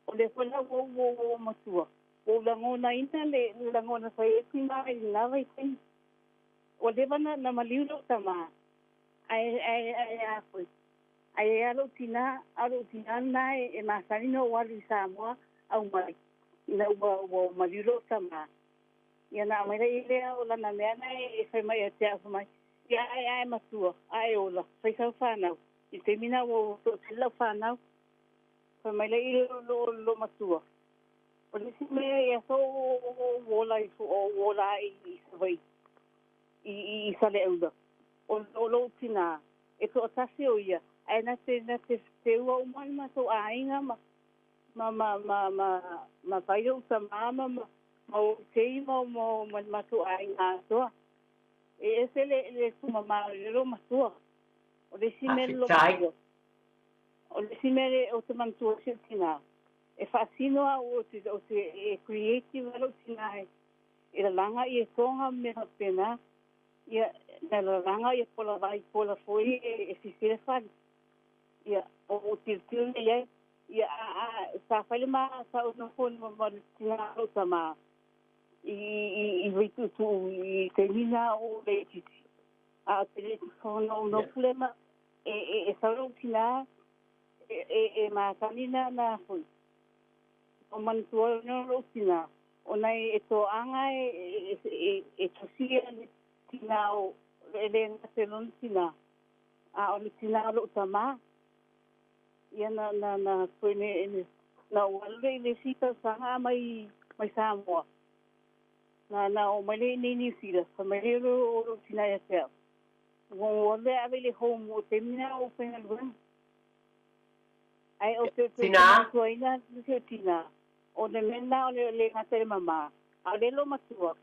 O lea foi la ua ua ua matua, ua ou lagonaina le lagona sa i ai tinā i lena vaitaimi. Ua leva na na maliu lou tamā, ae ae ae a foi, ae i ai lava lou tinā, a o lou tinā lena e masani ona ou alu i Samoa aumai ina ua ua maliu lou tamā. Ia na aumai laia lea o lana mea na e fai mai ia te au, fai mai, Ia ae ae matua, ae ola, fai sau fanau. I le taimi lena ua ua toatele lau fanau. Fai mai laia i lou lou matua, O le isi mea ia so ou ola i ou ola ae i Savaii, i i Saleaula, o lou tinā, e toatasi o ia, ae na te na te teua uma le matou aiga ma ma ma ma ma ma fai ou tamā ma ma ma ou tei ma ma ma le matou aiga atoa. E ese le le tumamā o le loomatua. O le isi mea le loomatua. O le isi mea le ou te manatua ai si ou tinā, e faasino au ou te ou te e creative ai lou tinā e e lalaga ia toga ma mea faapena. Ia na lalaga ia pola vai pola foi e sisi le fale. Ia o ou tilotilo lea i ai. Ia a a sa fai le ma sa ou nofo ma le tinā o lou tamā i i i Vaituutuu i taimi na o ou laitiiti. A o te le no no pule ma e sau lo'u tinā e masani na foi. O manatua no lo'u tinā ona e to'aga e tosia le tinā o e lē gate lona tinā a o le tinā o lo'u tamā ia na foi ne na ou alu le i le isi tausaga mai mai Samoa na o mai le i nei Niu Sila fa mai le o lo'u tinā ia te a'u ua ou alu e ave i le home o taimi na o faigaluega ae o te Tinā. manatuaina si o tinā o le mea lena o le lē gata i le mamā a o le lomatua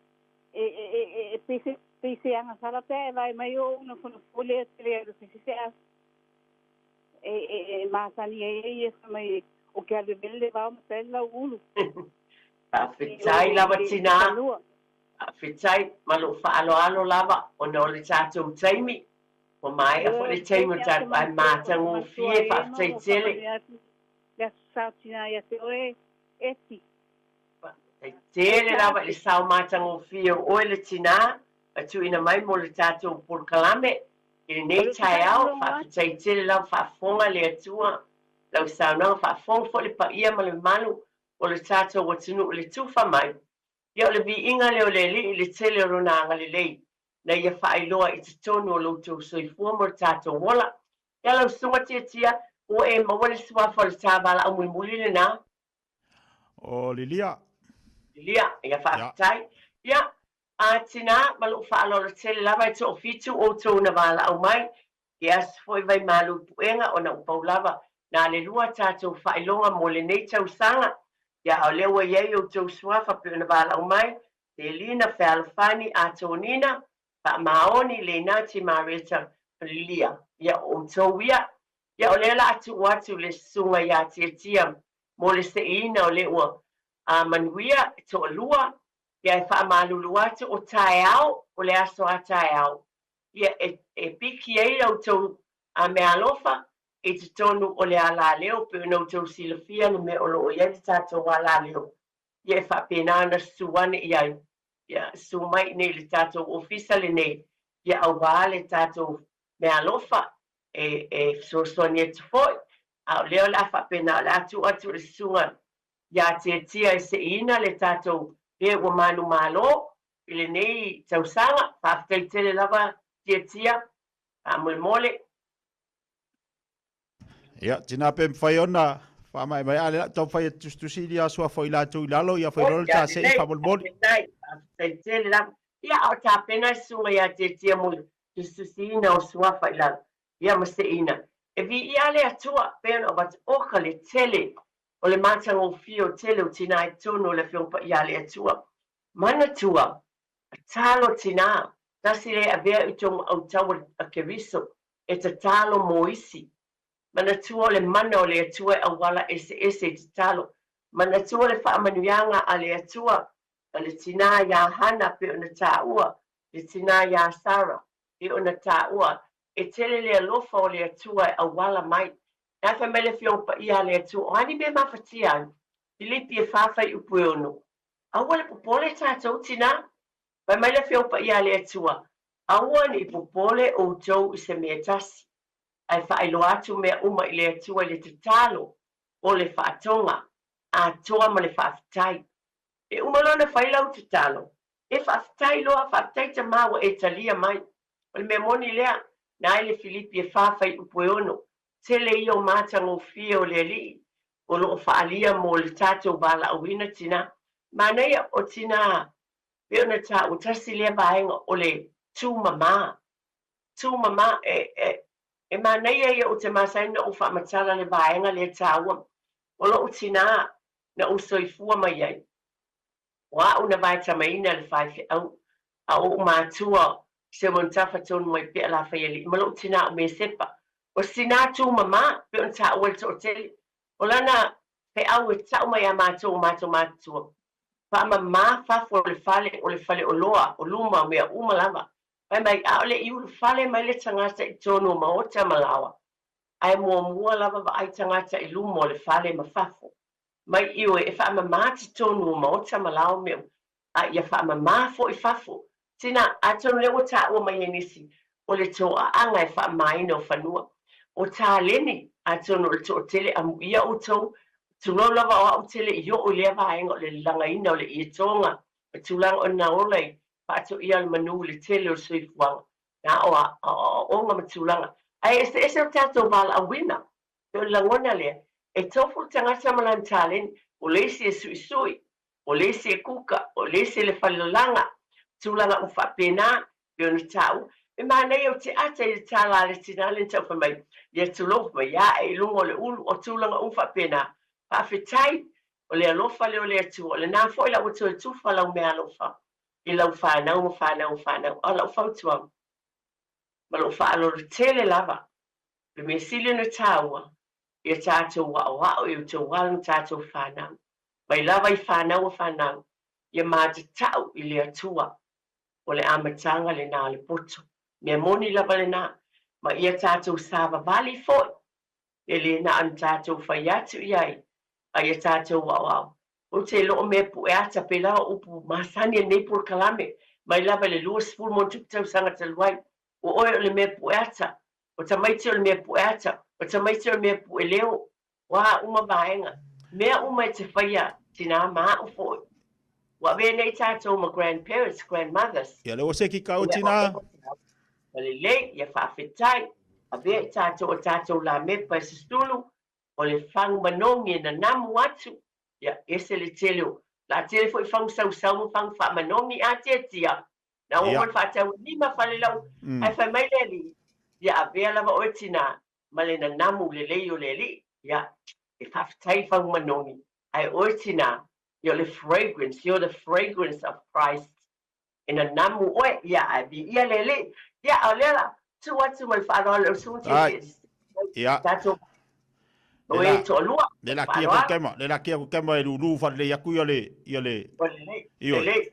e pei pei se agasala pe a e vae mai o ou nofonofo lea te le alu fai se aso e masani ai ai ia fai mai o ke alu e vele le vao ma tae le lauulu i o Faafetai i lava le tinā. fanua. Faafetai ma lou faaaloalo lava ona o le tatou taimi. Ua maea Ioe foi o le le taimi o taimi le a o te tatou ae manatua ou te manatua matagofie. ai e ma Faafetai ua tele. faamanuia atu le aso sa o tinā ia te oe eti. Faafetai tele lava i le sao matagofie o oe le tinā na tuuina mai mo le tatou polokalame i O lenei le te taeao. faalogologo atu. Faafetai tele lava faafofoga le Atua lau saunoaga, faafofoga foi le paia ma le mamalu o le tatou atunuu i le tufa mai. Ia o le viiga lea o le Alii i le tele o Lona agalelei na Ia faailoa i totonu o lo outou soifua ma lo tatou ola. Ia lau Susuga Tiatia, ua e maua le suafa o le ta valaau mulimuli lena? O Lilia. Lilia, ia faafetai. Ia, a tinā, ma lou faaaloalo tele lava e toafitu outou na valaau mai, ke aso foi vai malu i puega ona ua pau lava na le lua tatou faailoga mo lenei tausaga. Ia, a o lea ua i ai outou suafa pei ona valaau mai, Telina, Fealofani, Atonina, Faamaoni, Leinati, Marieta, Lilia. Ia, o outou ia. Ia, o lea o le a tuu atu le susuga ia Tiatia mo le seiina o lea ua manuia e toalua. Ia, e faamalulu atu o taeao, o le aso a taeao. Ia, e piki ai la outou meaalofa i totonu o le alaleo pei ona outou silafia le mea o lo o i ai le tatou alaleo. Ia, e faapena ona susu ane i ai. Ia, susu mai i nei i le tatou ofisa lenei, ia aua le tatou meaalofa e fesoasoani atu foi. A o lea o le a faapena, o le a tuu atu i le susuga ia Tiatia e seiina le tatou e ua manumalo i lenei tausaga. Faafetai tele lava Tiatia, faamolemole. Ia, tinā pe mafai ona faamaemaea a o lea o le a taumafai e tusitusi ia suafa o i latou i lalo, ia fai loa le Ia ta sei lelei, faamolemole. faafetai, faafetai tele lava. Ia, a o tapena le susuga ia Tiatia mo le tusitusiina o suafa i lalo, ia ma seiina. E viia le Atua, pei ona avatu oka le tele o le matagofie o tele o tinā i totonu o le Afioga Paia a le Atua. Manatua, tatalo tinā, tasi lea e avea i outou ma autau a Keriso e tatalo mo isi. Manatua o le mana o le Atua e auala eseese i tatalo. Manatua le faamanuiaga a le Atua a le tinā iā Hana pei ona taua, le tinā iā Sara pei ona taua, e tele le alofa o le Atua e auala mai. Na fai mai le Afioga Paia a le Atua, o a ni mea mafatia ai? Filipi e 4 fuaiupu e 6. Aua le popole tatou tinā. Fai mai le Afioga Paia a le Atua, Aua ne i popole outou i se mea e tasi, ae faailoa atu mea uma i le Atua i le tatalo o le faatoga atoa ma le faafetai. E uma loa ona fai lau tatalo, e faafetai loa, faafetai Tamā ua e talia mai. O le mea moni lea, na ai le Filipi e 4 fuaiupu e 6, tele ia o matagofie o le Alii o lo o faaalia mo le tatou valaauina tinā. Manaia o tinā pei ona taua, tasi lea vaega o le tūmamā. Tūmamā, e manaia ia ou te masani na ou faamatala le vaega lea taua o lo'u tinā na ou soifua mai ai. O a'u na vaetamaina le faifeau, a o o'u matua Seumanutafa tonu mai pea Lafaialii ma lo'u tinā o Mesepa. O se tinā tūmamā, pei ona taua i le toatele. O lana feau e tau mai iā matou o matou matutua, Faamamā fafo o le fale, o le faleoloa, o luma, o mea uma lava. Fai mai, ʻAʻole i ulufale mai le tagata i totonu o maota ma laoa, ae muamua lava vaai tagata i luma o le fale ma fafo. Mai ioe, e faamamā totonu o maota ma laoa mea uma, a ia faamamā foi fafo. Tina, atonu lea ua taua mai e nisi, O le toaaga e faamamaina o fanua. O taleni, atonu o le toatele amuia outou, tulou lava o au te le i oo i lea vaega o le lalagaina o le ietoga ma tulaga o na ola i faatoia o le manu i le tele o le soifuaga, na o aoaoga ma tulaga. Ae eseese o tatou valaauina. E pei o le lagona lea, e tofu le tagata ma lana taleni, o le isi e suisui, o le isi e kuka, o le isi e le falelalaga, tulaga uma faapena, pei ona taua. E manaia ou te ata i le tala a le tina lea na tau fai mai, ia tulou, fai mai, ia ae i luga o le ulu, o tulaga uma faapena. Faafetai, o le alofa lea o le Atua, o lena foi la ua toe tufa lau meaalofa i lau fanau ma fanau o fanau. A o lau fautuaga, ma lou faaaloalo tele lava, o le mea sili ona taua, ia tatou aoao i outou alo ma tatou fanau, mai lava i fanau a fanau, ia matatau i le Atua. O le amataga lena o le poto. Mea moni lava lena, ma ia tatou savavali foi, e le na ona tatou fai atu i ai, a ia tatou aoao. Ou te iloa mea pue ata pēlā o upu masani e lenei polokalame, mai lava i le 20 ma ona tupu tausaga talu ai. O oe o le mea pue ata, o tamaiti o le mea pue ata, o tamaiti o le mea pue leo, o a uma vaega. Mea uma e te faia, tinā ma au foi. Ua avea nei tatou ma grandparents, grandmothers. Ia lea ua seki ka tinā. Ma lelei, ia faafetai. Avea i tatou o tatou lamepa e susulu, o le fagu manogi e nanamu atu, ia ese le tele o, la tele foi fagu sausau ma fagu faamanogi a tiatia. Na ua uma ona faatau e lima fale lau, ae fai mai le alii, ia avea lava oe tinā, ma le nanamu lelei o le alii, ia, e faafetai fagu manogi, ae oe tinā, ia o le fragrance, you're the fragrance of Christ. E nanamu oe, ia, ae viia le alii. Ia, o lea la, tuu atu ma le faaaloalo i lau susuga Ai. Tietie. Ia. Tatou Le o la, e toalua. le la kia ku Faaaloalo. kema, le la kia ku kema e lulu whalelei aku ia le, ia le, Ua lelei, ioe. lelei.